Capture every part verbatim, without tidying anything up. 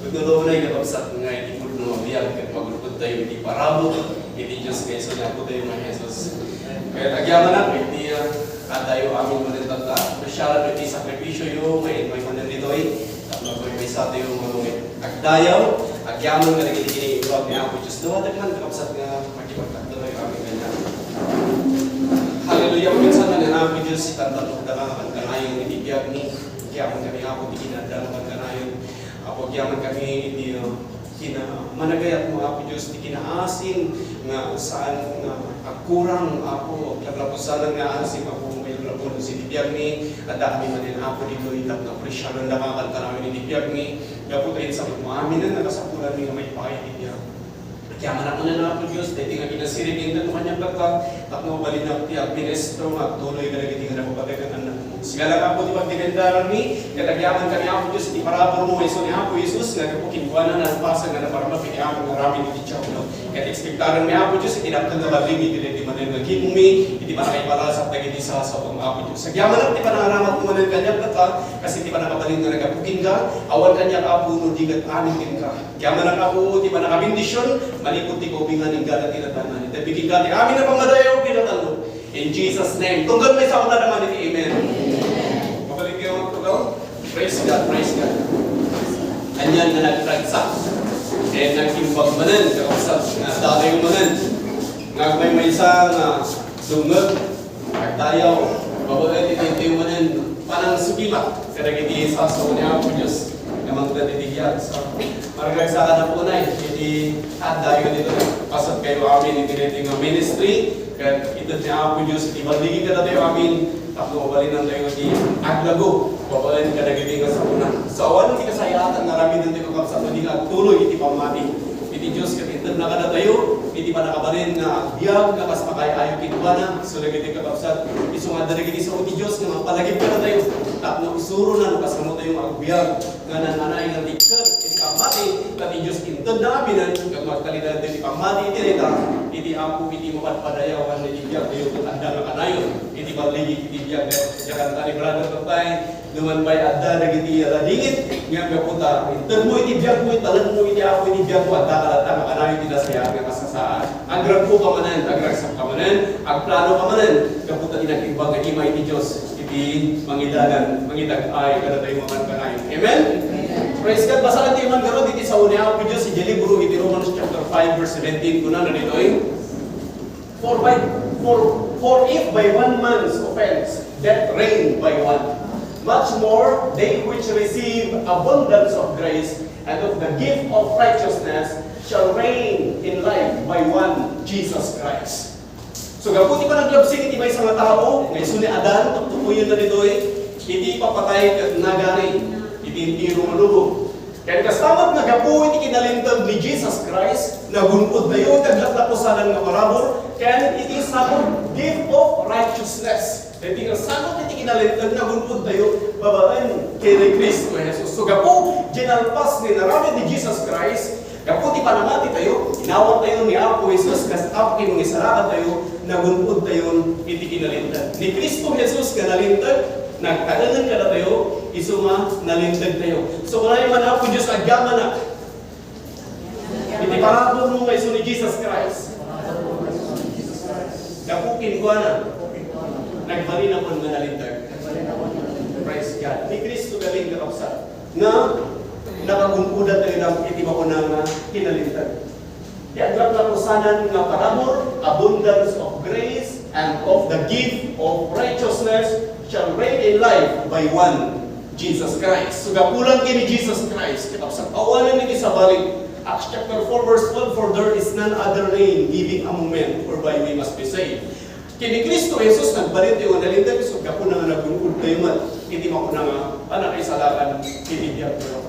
Pudno unay, kakabsat, nga iti pudno a biag ket maglukod tayo iti parabur iti Dios nga isu ni Apo tayo nga Jesus. Ket agyamanak iti, ah, addayo amin manen tatta, espesial iti sakripisyoyo nga immay manen ditoy, tapno maymaysa tayo nga agdayaw, agyaman kadagiti kiniimbag ni Apo Dios. Dumatek man, kakabsat, nga makipagkakdamay amin kaniak. Hallelujah. Minsan man, Apo Dios, itan-, tantanokda nga kankanayon iti biagmi. Agyaman kami, Apo, ti kinadda nga kankanayon. Apo, agyaman kami iti, uh, kina-, managayatmo, Apo Dios, ti kinaasim nga saan nga agkurang, Apo, aglaplapusanan nga asim, Apo, nga aglaplapusan iti biagmi. Adda kami manen, Apo, ditoy tapno apresiaran da nga kankanayon iti biagmi. Gapu ta insakit mo amin nga nakasapulanmi nga maipaay iti biag. Agyamanak manen, Apo Dios, daytoy nga kinasirib, inted mo kaniak tatta, tapno mabalinnak ti agministro nga agtuloy kadagiti nga napapateg nga annakmo. Sika lang, Apo, ti pagdependeranmi, ket agyaman kami, Apo Dios, iti paraburmo nga isu ni Apo Jesus, nga gapu kenkuana, nalpasen nga naparmek iti amin nga aramid iti Diablo. Ket ekspektaranmi, Apo Dios, iti dakkel nga baligi iti daytoy manen nga gimongmi, iti pannakaipalasat dagiti sasao, Apo Dios. Agyamanak ti panangaramatmo manen kaniak tatta, kas iti pannakabalin nga naggapu kenka, awan kaniak, Apo, no di ket amin kenka. Agyamanak, Apo, ti pannakabendision, manipud ti kaubingan inggana ti nadanay. Ket biginka ti amin a pangmadayaw, pinatallo. In Jesus' name. Tunggal maysa, unana man iti amen. Mabalik kayo magtugaw. Praise God, praise God. Anian nga nagragsak. Ket nagkimbag manen, kakabsat, nga datayo manen. Nga agmaymaysa nga dungeg. Agdayaw, babaen iti intimanen, panangsukibak kadagiti sasao ni Apo Dios nga mangted iti biag. So, maragsakan a punay iti addayo ditoy. Paset kayo amin iti daytoy nga ministry, ket ited ni Apo Dios iti balligi kadatayo amin, tapno mabalinantayo ti aglago babaen kadagiti nga sakuna. So, awan ti kasayaatan nga aramiden ti kakabsat no di nga agtuloy iti pammati iti Dios ket intedna kadatayo iti pannakabalin nga agbiag nga kas makaay-ayo kenkuana. So dagiti kakabsat, isu nga adda dagiti sao ti Dios nga mangpalagip kadatayo tapno isuronan no kasano tayo nga agbiag nga nananay nga tikkel iti pammati, ta ti Dios intedna aminen nga agtalinaed iti pammati iti dayta iti Apo iti mapadpadayawan iti biag tayo ket adda nga kanayon iti balligi iti biag. Diak kanta ni Brother Totay, Numan pay adda dagiti ladingit nga gapu ta intedmo iti biagmo, italenmo iti Apo iti biagmo, adda ka latta nga kanayon iti nasayaat nga kasasaad. Agragko ka manen, agragsak ka manen, agplano ka manen, gapu ta ti nag-imbag nga ima iti Dios iti mangidanan, mangidagay kadatayo nga kankanayon. Amen? Praise God. Basaen tayo man ngarud iti sao ni Apo Dios iti libro iti Romans chapter five verse seventeen, kunana ditoy, For by, for, for if by one man's offense death reigned by one, much more they which receive abundance of grace and of the gift of righteousness shall reign in life by one Jesus Christ. So, gapu ti panaglabsing iti maysa nga tao, nga isu ni Adan, tuktukoyen na ditoy, iti papatay ket nagari iti entero nga lubong. Ken kasta met nga gapu iti kinalinteg ni Jesus Christ, nagun-odtayo iti aglaplapusanan nga parabur, ken iti sagut, gift of righteousness. Iti nga sagut iti kinalinteg, nagun-odtayo babaen ken ni Cristo Jesus. So gapu, dinalpas ni naramid ni Jesus Christ, gapu ti panamati tayo, inawat tayo ni Apo Jesus, kas Apo ken Mangisalakan tayo, nagun-odtayon iti kinalinteg. Ni Cristo Jesus nga nalinteg, nagtaengen kadatayo, isu nga nalinteg tayo. So, kunana man Apo Dios, agyamanak iti parabur mo nga isu ni Jesus Christ. Gapu kenkuana, nagbalin a pay nga nalinteg. Praise God. Ni Cristo galing kakabsat. Nga nakagun-odan tayo lang iti makuna nga kinalinteg. Ti aglaplapusanan nga parabur, abundance of grace, and of the gift of righteousness shall reign in life by one, Jesus Christ. So, gapu lang ken ni Jesus Christ, kakabsat, awanen iti sabali. Acts chapter four verse twelve, "For there is none other name given among men whereby we must be saved." Ken ni Cristo Jesus, nagbalin tayo nga nalinteg, so gapu na nga nagun-od tayo met iti makuna nga pannakaisalakan iti biag tayo.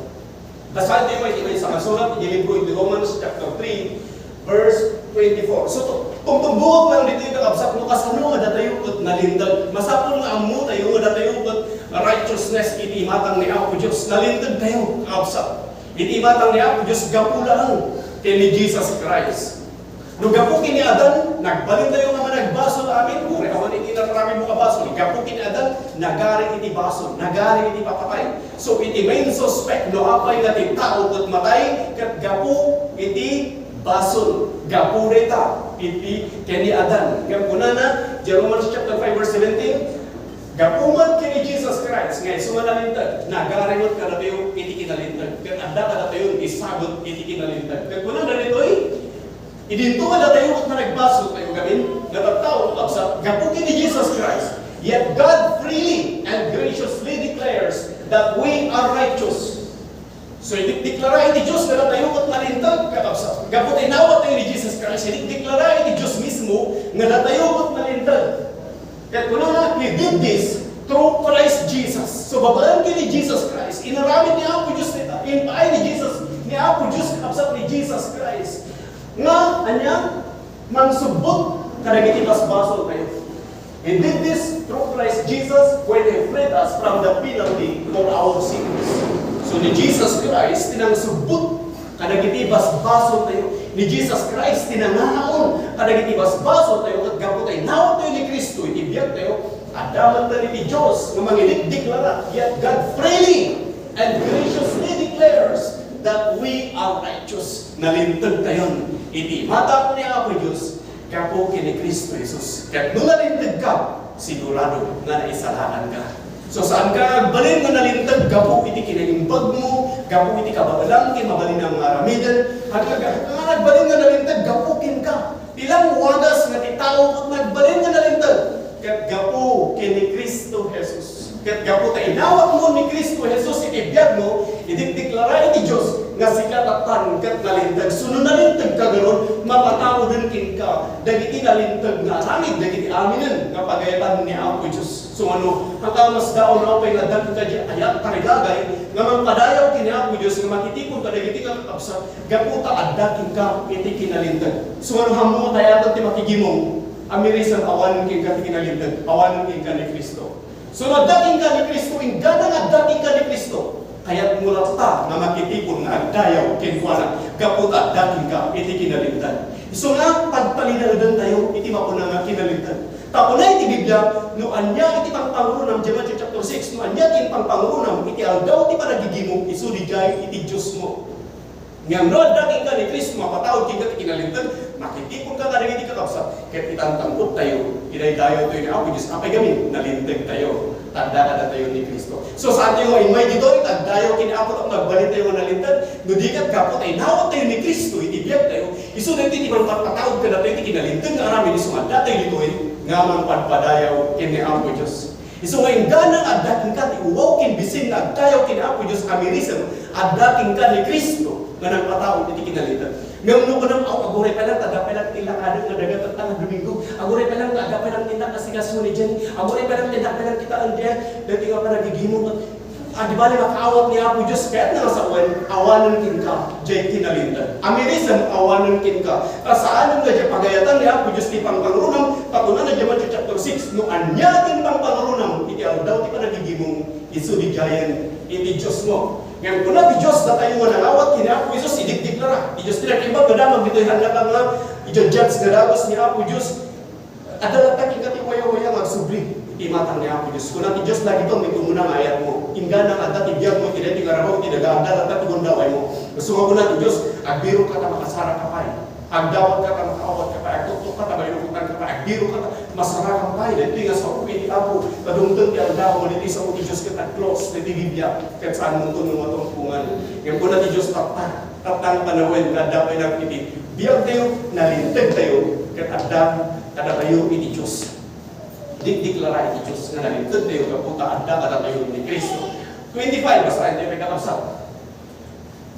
Basaen tayo met iti maysa nga surat, iti libro iti Romans chapter three, verse twenty-four. So, tu-, tumtumbok lang ditoy, kakabsat, no kasano nga datayo ket nalinteg. Masapul nga ammo tayo nga datayo ket righteousness iti imatang ni Apo Dios. Nalinteg tayo, kakabsat. Iti imatang ni Apo Dios, gapu lang ken ni Jesus Christ. No gapu ken ni Adan, nagbalintayo nga managbasol amin, uray awan iti inaramidmo a basol. Gapu ken ni Adan, nagari iti basol, nagari iti papatay. So, iti main suspect, no apay nga ti tao ket matay, ket gapu iti basol. Gapu dayta iti ken ni Adan. Ngem kunana, diay Romans chapter five, verse seventeen, gapu met ken ni Jesus Christ, nga isu nga nalinteg, nagari met kadatayo iti kinalinteg. Ket adda kadatayo ti sagut iti kinalinteg. Ket kunana ditoy, idinto nga datayo ket managbasol tayo gamin, nga tattao, kabsat, gapu ken ni Jesus Christ. Yet God freely and graciously declares that we are righteous. So, idikdiklara iti Dios nga datayo ket nalinteg, kakabsat. Gapu ta inawat tayo ni Jesus Christ, idikdiklara iti Dios mismo nga datayo ket nalinteg. Ket kunana, "He did this through Christ Jesus." So, babaen ken ni Jesus Christ, inaramid ni Apo Dios dita, impaay ni Jesus, ni Apo Dios, kakabsat, ni Jesus Christ. Nga, ania? Mangsubbot kadagiti basbasol tayo. He did this through Christ Jesus when He freed us from the penalty for our sins. So, ni Jesus Christ ti nangsubbot kadagiti basbasol tayo. Ni Jesus Christ ti nangaon kadagiti basbasol tayo. Ket gapu ta inawat tayo ni Cristo iti biag tayo, adda met iti Dios nga mangidikdiklara, yet God freely and graciously declares that we are righteous. Nalinteg tayon iti imatang ni Apo Dios gapu ken ni Cristo Jesus. Ket no nalintegka, sigurado nga naisalakanka. So, saanka agbalin nga nalinteg gapu iti kinaimbagmo, gapu iti kabaelam ken mabalinam nga aramiden, agka-, agka-, agbalin nga nalinteg gapu kenka. Ti lang wagas nga ti tao ket nagbalin nga nalinteg ket gapu ken ni Cristo Jesus. Ket gapu ta inawatmo ni Cristo Jesus iti biagmo, idikdiklara iti Dios nga sika tattan ket nalinteg. So, no nalinteg ka garud, mapatauden kenka dagiti nalinteg nga aramid dagiti aminen nga pagayatan ni Apo Dios. So, ano, ang kamasdaon, apay nga adda kenka diay ayat, tarigagay, nga mangpadayaw ken ni Apo Dios, nga makitipon kadagiti kakabsat, gapu ta adda kenka iti kinalinteg. So, ano, ammo nga kayatan ti makigimong, amirisen awanen kenka ti kinalinteg, awanen kenka ni Cristo. So, no adda kenka ni Cristo, inggana nga adda kenka ni Cristo, kayatmo latta nga makitipon nga agdayaw kenkuana, gapu ta adda kenka iti kinalinteg. Isu nga, pagtalinaedentayo iti mapuna nga kinalinteg. Ta kuna iti Biblia, no ania iti pangpangrunam, diay Mateo chapter six, no ania ti pangpangrunam iti aldaw ti panagigimong, isu diay iti Diosmo. Ngem no adda kenka ni Cristo, mapataud kenka ti kinalinteg, makitiponka kadagiti kakabsat, ket itangtangkot tayo, idaydayaw tayo ni Apo Dios, apay gamin, nalinteg tayo, ta adda kadatayo ni Cristo. So, saan tayo nga immay ditoy, ta agdayaw ken ni Apo, tapno agbalin tayo nga nalinteg, no di ket gapu ta inawat tayo ni Cristo, iti biag tayo, isu daytoy ti mangpatpataud kadatayo ti kinalinteg nga aramid, isu nga adda tayo ditoy, nga mangpadpadayaw ken ni Apo Dios. Isu nga inggana nga adda kenka ti uwaw ken bisin nga agdayaw ken Apo Dios a mirisen, adda kenka ni Cristo nga nagpataud iti kinalinteg. Ngem no kunam, "Aw, aguray pay lang, ta adda pay lang ti lakadek nga daga tatta nga Domingo. Aguray pay lang, ta adda pay lang ti innak nga asikaso ni Jenny. Aguray pay lang ti innak pay lang ti taan diay, daytoy nga panagigimong." A, di bali, makaawat ni Apo Dios, kayatna nga sawen, awanen kenka diay kinalinteg. A mirisen, awanen kenka. Ta saanen nga diay pagayatan ni Apo Dios ti pangpangrunam, ta kunana diay Mateo chapter six, no ania ti pangpangrunam iti aldaw ti panagigimong, isu diayen iti Diosmo. Ngem kuna ti Dios, datayo nga nangawat ken ni Apo Jesus, idikdiklara. Ti Dios ti nag-imbag nga damag ditoy, haanna nga i-judge nga dagus ni Apo Dios. Adda latta kenka ti wayawaya nga agsubli iti imatang ni Apo Dios. Kuna ti Dios, dagitoy met umuna nga ayatmo. Inggana nga adda ti biagmo iti daytoy nga rabaw ti daga, adda latta ti gundawaymo. Isu nga kuna ti Dios, agbirokka ta makasarakka pay. Agdawatka ta makaawatka pay. Agtuktokka ta mairukotanka pay. Agbirokka ta masarakan pay. Daytoy nga sao iti Apo. Ta dumteng ti aldaw, daytoy sao ti Dios ket ag-close daytoy Biblia. Ket saanmonto nga matumpongan. Ngem kuna ti Dios, tatta. Tatta nga panawen nga adda pay dagiti biagtayo, nalinteg tayo, ket adda kadatayo iti Dios. Dikdiklara iti Dios nga nalinteg tayo gapu ta adda kadatayo ni Cristo. Twenty-five, basaentayo, kakabsat.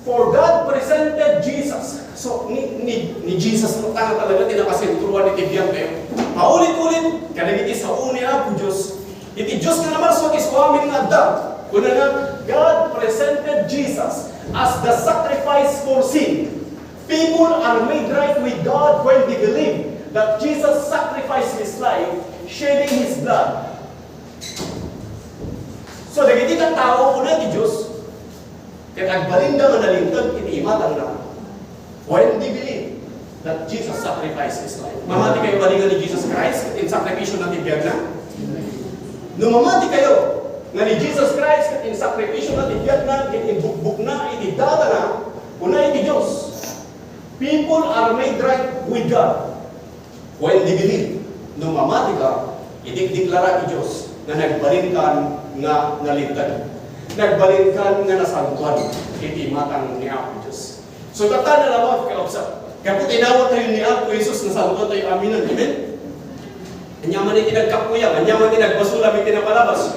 "For God presented Jesus." So, ni, ni, ni Jesus latta nga talaga ti nakasentroan iti biagtayo. Paulit-ulit, kadagiti sao ni Apo Dios. Iti Dios nga namarsua ket isu amin nga adda. Kunana, "God presented Jesus as the sacrifice for sin." People are made right with God when they believe that Jesus sacrificed His life, shedding His blood. So, dagiti tattao, kuna ti Dios, ket agbalinda nga nalinteg iti imatangna. When they believe. that Jesus sacrificed his life. Mamati kayo kadi nga ni Jesus Christ ket insakripisyo na ti biagna? No mamati kayo nga ni Jesus Christ ket insakripisyo na ti biagna ket inbukbokna iti darana, kuna iti Dios, "People are made right with God when they believe." No mamati ka, idikdeklara ti Dios nga nagbalinkan nga nalinteg. Nagbalinkan nga nasantoan iti imatang ni Apo Dios. So, tatta nalawag, kakabsat. Gapu ta inawat tayo ni Apo Jesus, nasantoan tayo aminan. Amen? Ania man iti nagkapuyam, ania man iti nagbasolam iti napalabas.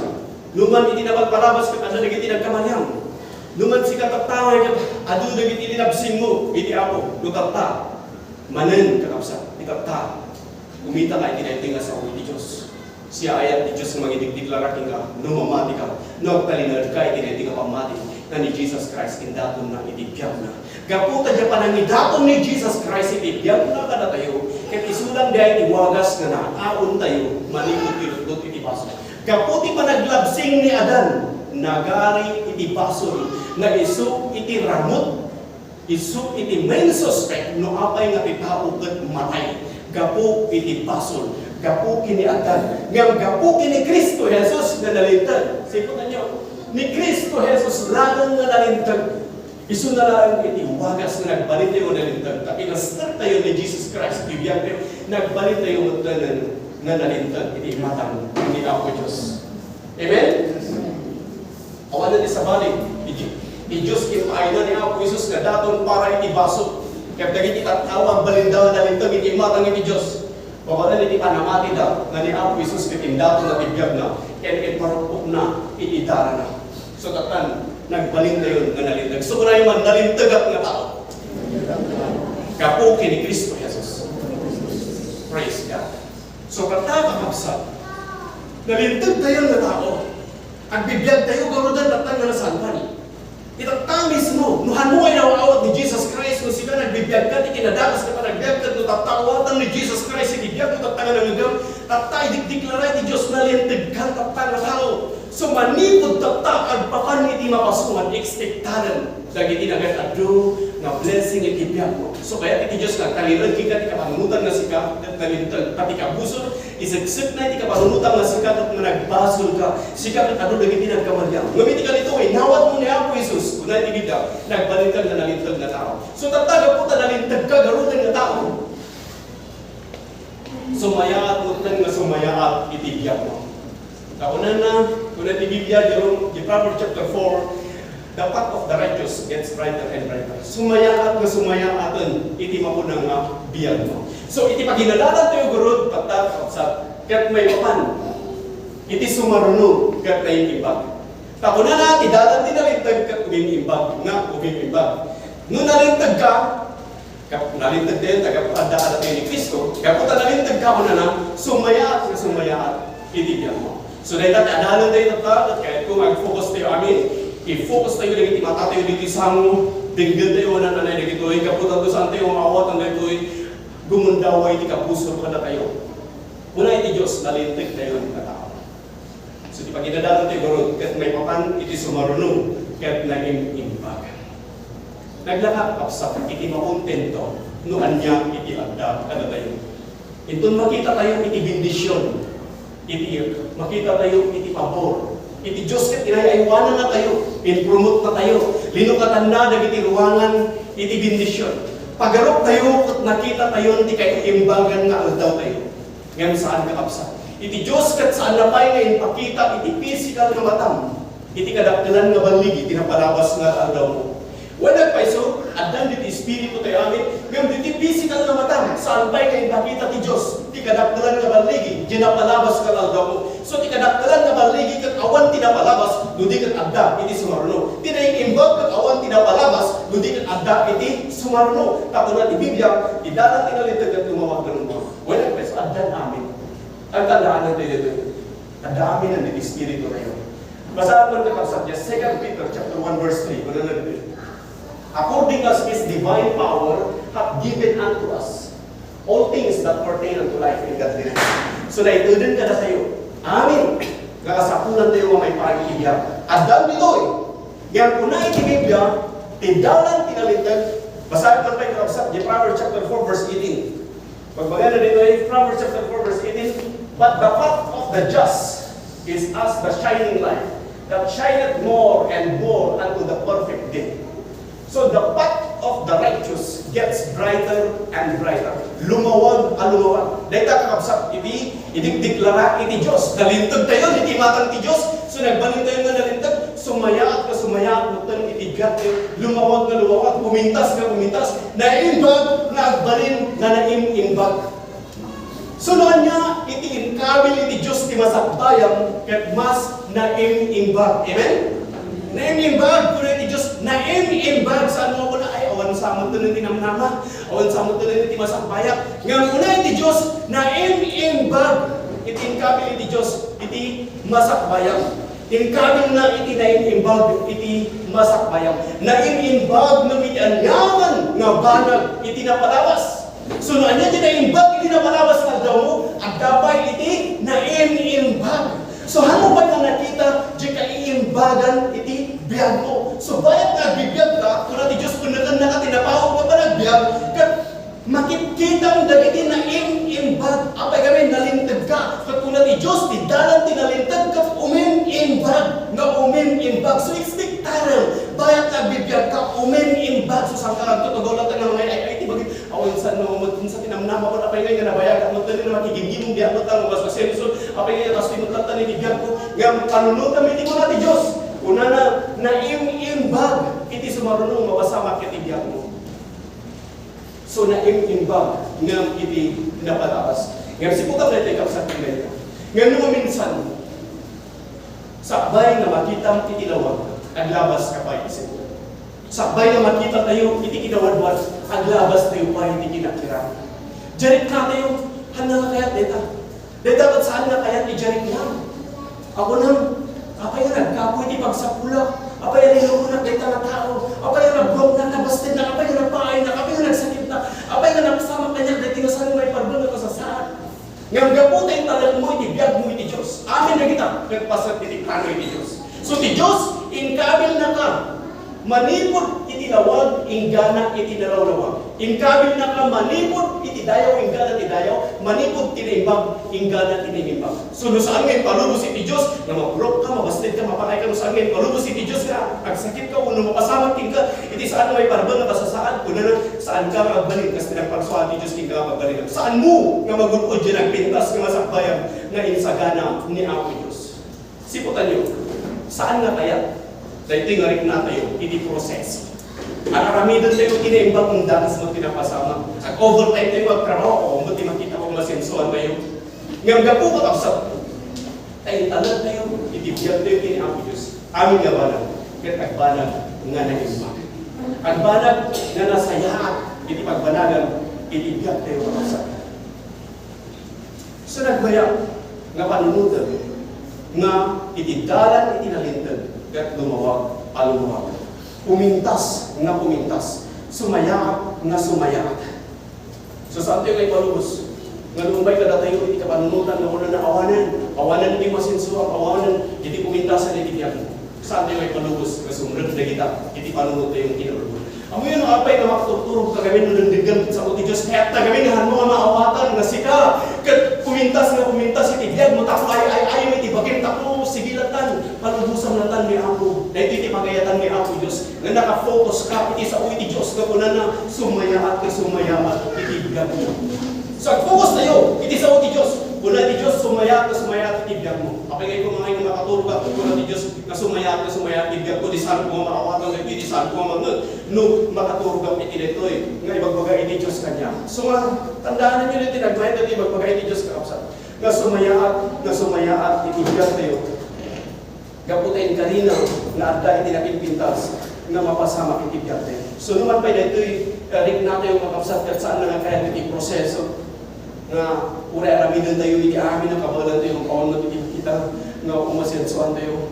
Numan iti napalpalabas, ket adda dagiti nagkamalian. Numan sika tatta, ket adu dagiti linabsingmo iti Apo. No tatta, manen, kakabsat, iti tatta, kumita ka iti daytoy nga sao iti Dios. Siaayat ti Dios nga mangidikdiklara kenka no mamati ka, no agtalinaed ka iti daytoy nga pammati nga ni Jesus Christ indaton na iti biagna. Gapu ta diay panangidaton ni Jesus Christ iti biagna kadatayo, ket isu lang diay ti wagas nga naaawn tayo manipud ti lutlut iti basol. Gapu ti panaglabsing ni Adan, nagari iti basol nga isu iti ramut, isu iti main suspect no apay nga ti tao ket matay gapu iti basol, gapu ken ni Adan. Ngem gapu ken ni Cristo Jesus nga nalinteg. Siputanyo, ni Cristo Jesus laeng nga nalinteg. Isu na laeng iti wagas nga nagbalintayo nga nalinteg. Ta pinastertayo ni Jesus Christ, iti biagtayo, nagbalintayo met laeng nga nalinteg iti imatang ni Apo Dios. Amen? Awan ti sabali. Iti, ti Dios kinpaayna ni Apo Jesus nga daton para iti basol. Ket dagiti tattao, agbalinda nga nalinteg iti imatang iti Dios. Babaen iti panamatida nga ni Apo Jesus ket indaton na ti biagna, ken iparukpokna iti darana. So, tattan, nagbalintayon nga nalinteg. So, kunayo man, nalintegak nga tao. Gapu ken ni Cristo Jesus. Praise God. So, tatta, kakabsat, nalintegtayon nga tao. Agbibiagtayo, garudan, tatta nga nasantoan. Itatta mismo, no haanmo nga inaw-awat ni Jesus Christ, no sika nagbibiag ka, ti kinadakes ti panagbiag, ket no tatta awatan ni Jesus Christ iti biag, no tatta nga nangngegam, tatta idikdiklara iti Dios, nalintegkan tatta nga tao. So, manipud tatta, agpapan iti mapaso nga ekspektadan dagiti nagad-adu nga blessing iti biagmo. So, kayat iti Dios nga agtalinaed kenka ti kapanunotan nga sika ket nalinteg, ta ti kabusor, iseksekna iti kapanunotam nga sika ket managbasolka, sika ket adu dagiti nagkamaliam. Ngem iti kalitoy, inawatmo ni Apo Jesus, kuna iti Biblia, nagbalinkan nga nalinteg nga tao. So, tatta gapu ta nalintegka, garudan nga tao, sumayaat, metten nga sumayaat iti biagmo. Ta kunana, kuna ti Biblia, di Rom-, di Proverbs chapter four, "The path of the righteous gets brighter and brighter." Sumayaat nga sumayaaten iti mapuna nga biagmo. So, iti paginadalan tayo, gurud, tatta, kakabsat, ket maipapan iti sumaruno ket naimbag. Ta kunana, ti dalan ti nalinteg ket umimbag nga umimbag. No nalinteg ka, Kap-, nalinteg tayo, ta gapu adda kadatayo ni Cristo. Gapu ta nalinteg ka, kunana, sumayaat nga sumayaat iti biagmo. So, dayta ti adalan tayo tatta, ket kayatko nga ag-focus tayo amin. I-focus tayo dagiti mata tayo ditoy sango. Denggen tayo, nananay dagitoy. Gapu ta saan tayo maawatan daytoy gumundaway ti kabusor kadatayo. Kuna iti Dios, nalinteg tayo nga tao. So, ti paginadalan ti gurud, ket maipapan iti sumaruno ket naim-imbag. Naglaka, kakabsat, iti makontento no ania iti adda kadatayo. Inton makita tayo iti bendision, iti makita tayo iti pabor, iti Dios ket inay-aywananna tayo, impromote na tayo, linukatanna dagiti ruangan iti bendision. Pagarup tayo ket nakita tayon ti kaim-imbagan nga aldaw tayo. Ngem saan, kakabsat. Iti Dios ket saanna pay nga impakita iti pisikal nga matam iti kadakkelan nga balligi ti napalabas nga aldawmo. Wen, nagpayso, addan diti espiritu tayo amin, ngem diti pisikal nga matam, saan pay nga impakita ti Dios ti kadakkelan nga balligi ti napalabas nga aldawmo. So, ti kadakkelan nga balligi ket awan ti napalabas no di ket adda iti sumaruno. Ti naimbag ket awan ti napalabas no di ket adda iti sumaruno. Ta kuna ti Biblia, ti dalan ti nalinteg ket tumawag ken umawag. Wen, nagpayso, addan amin. Agtandaan tayo ditoy. Adda amin ti espiritu tayo. Basaen ko, kakabsat, diay Second Peter chapter one, verse three. Kunana ditoy, "According as his divine power hath given unto us all things that pertain unto life and godliness." So, naiteden kadatayo amin nga kasapulan tayo nga maipaay iti biag. Addan ditoy. Ngem kuna iti Biblia, ti dalan ti nalinteg, Basaen man pay, kakabsat, di Proverbs chapter four, verse eighteen. Pagbagana ditoy Proverbs chapter four, verse eighteen, "But the path of the just is as the shining light, that shineth more and more unto the perfect day." So the path of the righteous gets brighter and brighter. Lumawag a lumawag. Dayta, kakabsat, iti idikdiklara iti Dios. Nalinteg tayo iti imatang ti Dios. So nagbalin tayo nga nalinteg. Sumayaat nga sumayaat metten iti biag tayo. Lumawag nga lumawag. Pumintas nga pumintas. Naimbag nga agbalin nga naimbag. So no ania iti inkabil iti Dios ti masakbayam ket mas naimbag. Amen? Naimbag, kuna iti Dios, naimbag. Saan mo kuna, ay, awan sa metten ti namnama, awan sa metten ti masakbayam. Ngem kuna iti Dios, naimbag iti inkabil iti Dios iti masakbayam. Inkabilna iti naimbag iti masakbayam. Naimbag no iti aniaman nga banag iti napalabas. So no ania ti naimbag iti napalabas nga aldaw mo, adda pay iti naimbag. So, haanmo pay nga nakita ti kaiimbagan iti biag mo. So, bayat nga agbibiag ka, kuna ti Dios, pennekennaka ti napaut nga panagbiag, ket makitkitam dagiti naimbag. Apay kami, nalinteg ka. Ket kuna ti Dios, ti dalan ti nalinteg, ket umimbag nga umimbag. So, expectarem, bayat nga agbibiag ka, umimbag. So, saan ka agtutugaw latta nga mga ay, ay, ti bagay, awan sa no, met, sa tinamnama ko, apay ngay nga nabayag, met, nga makigimgimong biag, met, nga mas asenso, apay ngay, kastoy met latta ni biag ko, nga panunotam iti kuna ti Dios. Kunana, naimbag iti sumaruno, mapasamak iti biag mo. So, naimbag ngem iti napalabas. Ngem siputan daytoy, kabsat, ti dayta. Ngem no minsan, sakbay nga makitam iti lawag, aglabas ka pay, isip. Sakbay nga makita tayo iti kinawadwad, aglabas tayo pay iti kinakirang. Diay rikna tayo, haanna nga kayat dayta. Dayta ket saan nga kayat ti diay rikna. Apo na, apay nga nagkapo iti pagsapulak, apay nga nilukonak dayta nga tao, apay nga nabruoknak, nabastednak, apay nga napaaynak, apay nga nagsakitnak, apay nga napasamak kaniak daytoy nga saan nga maiparben nga kasasaad. Ngem gapu ta intalekmo iti biagmo iti Dios, amin dagita ket paset iti plano iti Dios. So ti Dios, inkabilnaka manipud iti lawag inggana iti nalawlawag. Inkabilnaka manipud iti dayaw inggana ti dayaw, manipud ti naimbag inggana ti naimbag. So no saan nga impalubos iti Dios, nga mabruokka, mabastedka, mapaayka, no saan nga impalubos iti Dios nga agsakitka wenno mapasamak kenka iti saan nga maiparben nga kasasaad, kunana, saanka nga agbalin kas ti nagparsua ti Dios kenka nga pagbalin. Saanmo nga magun-od diay nagpintas nga masakbayam nga insagana ni Apo Dios. Siputanyo, saan nga kayat daytoy nga riknatayo iti proseso. Ar-aramiden tayo iti naimbag, dakes met ti napasamak. Ag-overtime tayo, agtrabaho, awan met ti makita, masensoan tayo. Ngem gapu, kakabsat, ta intalektayo iti biagtayo ken ni Apo Dios. Amin nga banag, ket agbanag nga naimbag. Agbanag nga nasayaat iti pagbanagan iti biagtayo, kakabsat. So, nagbayag nga panunoten nga iti dalan iti nalinteg ket lumawag a lumawag. Pumintas nga pumintas. Sumayaat nga sumayaat. So, saantayo nga ipalubos nga lumbay kadatayo iti kapanunotan nga kunana, awanen, awanen iti masensoam, awanen iti pumintasan iti biagmo. Saantayo nga ipalubos nga sumrek dagita iti panunottayo nga kinalubos. Ammoyo no apay nga makaturturog ka gamin no dengdenggen ti sao ti Dios, kayat ta gamin nga hanmo nga maawatan nga sika ket pumintas nga pumintas iti biagmo tapno ay-ay-ayam iti bagim tapno sige latan, palubosam latan ni Apo. Daytoy ti pagayatan ni Apo Dios nga nakafocus ka iti sao iti Dios nga kunana, sumayaat nga sumayaat iti biagmo. So, agfocus tayo iti sao ti Dios. Kuna ti Dios, sumayaat nga sumayaat iti biagmo. Apay nga ikaw nga makaturog ka, kuna ti Dios, nga sumayaat nga sumayaat iti biagko, di saan ko nga maawatan daytoy, di saan ko nga mangngeg no makaturogak iti daytoy nga ibagbaga iti Dios kaniak. So nga, tandaananyo daytoy nagmayat daytoy ibagbaga iti Dios, kakabsat, nga sumayaat, nga sumayaat iti biagtayo. Gapu ta inkarina nga adda iti napinpintas nga mapasamak iti biagtayo. So, numan pay daytoy, eh, riknatayo, kakabsat, ket saan nga kayat iti proseso nga uray aramidentayo iti amin a kabaelantayo, awan met iti kita nga umasensoantayo.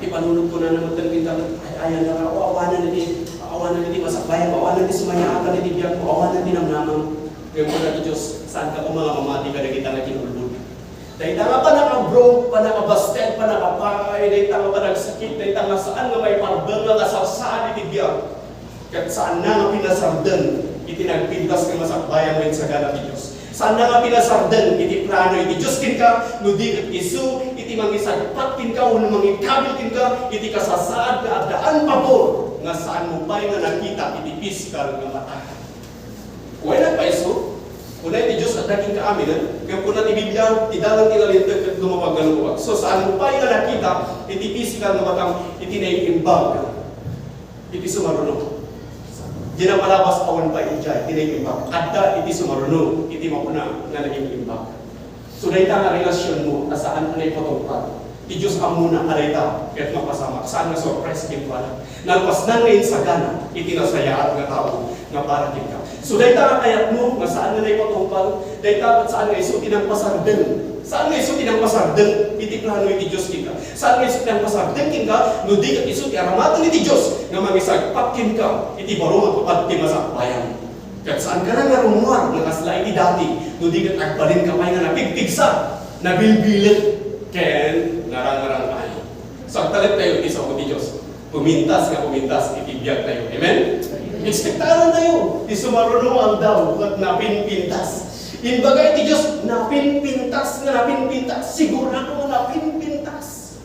Ti panunot ko na naman talaga, ay, ayan na nga, o, awanan iti, awanan iti masakbayan, awanan iti sumayaatan iti biag mo, awanan iti namnamam. Kaya mo na ti Diyos, saan ka kung mga mamati ka na kita nga kinulbod? Dayta nga panakabro, panakabasted, panakapaay, dayta nga panagsakit, dayta nga saan nga maiparben nga kasarsaad iti biag. Ket saanna nga pinasardeng iti nagpintas nga masakbayan nga insagana ti Dios. Saanna nga pinasardeng iti plano iti Dios kenka, no di ket isu iti mangisagpat kenka wenno mangikabil kenka iti kasasaad nga addaan pabor nga saanmo pay nga nakita iti pisikal nga mata. Wen, nagpaiso, kuna iti Dios, adda kenka amin, eh. Ngem kuna ti Biblia, ti dalan ti nalinteg ket lumawag nga lumawag. So, saanmo pay nga nakita iti pisikal nga matam iti naimbag iti sumaruno. Di napalabas awan pay idiay ti naimbag. Adda iti sumaruno iti makuna nga naimbag. So, dayta nga relasionmo a saan a naipatungpal. Ti Dios ammona a dayta ket mapasamak. Saan nga surprise kenkuana. Nalpasnan nga insagana iti nasayaat nga tao nga para kenka. So, dayta nga kayatmo nga saan nga naipatungpal, dayta ket saan nga isu ti nangpasardeng. Saan nga isu ti nangpasardeng iti plano iti Dios kenka. Saan nga isu ti nangpasardeng kenka, no di ket isu ti aramaten iti Dios nga mangisagpat kenka iti baro nga tupad ti masakbayan. Ket saanka nga rummuar nga kasla iti dati, no di ket agbalinka pay nga napigpigsa, nabilbilet, ken narangrang-ay. So, agtalektayo iti sao ti Dios. Pumintas nga pumintas iti biagtayo. Amen? Ekspektarantayo ti sumaruno nga aldaw ket napinpintas. Imbaga iti Dios, napinpintas nga napinpintas. Sigurado nga napinpintas.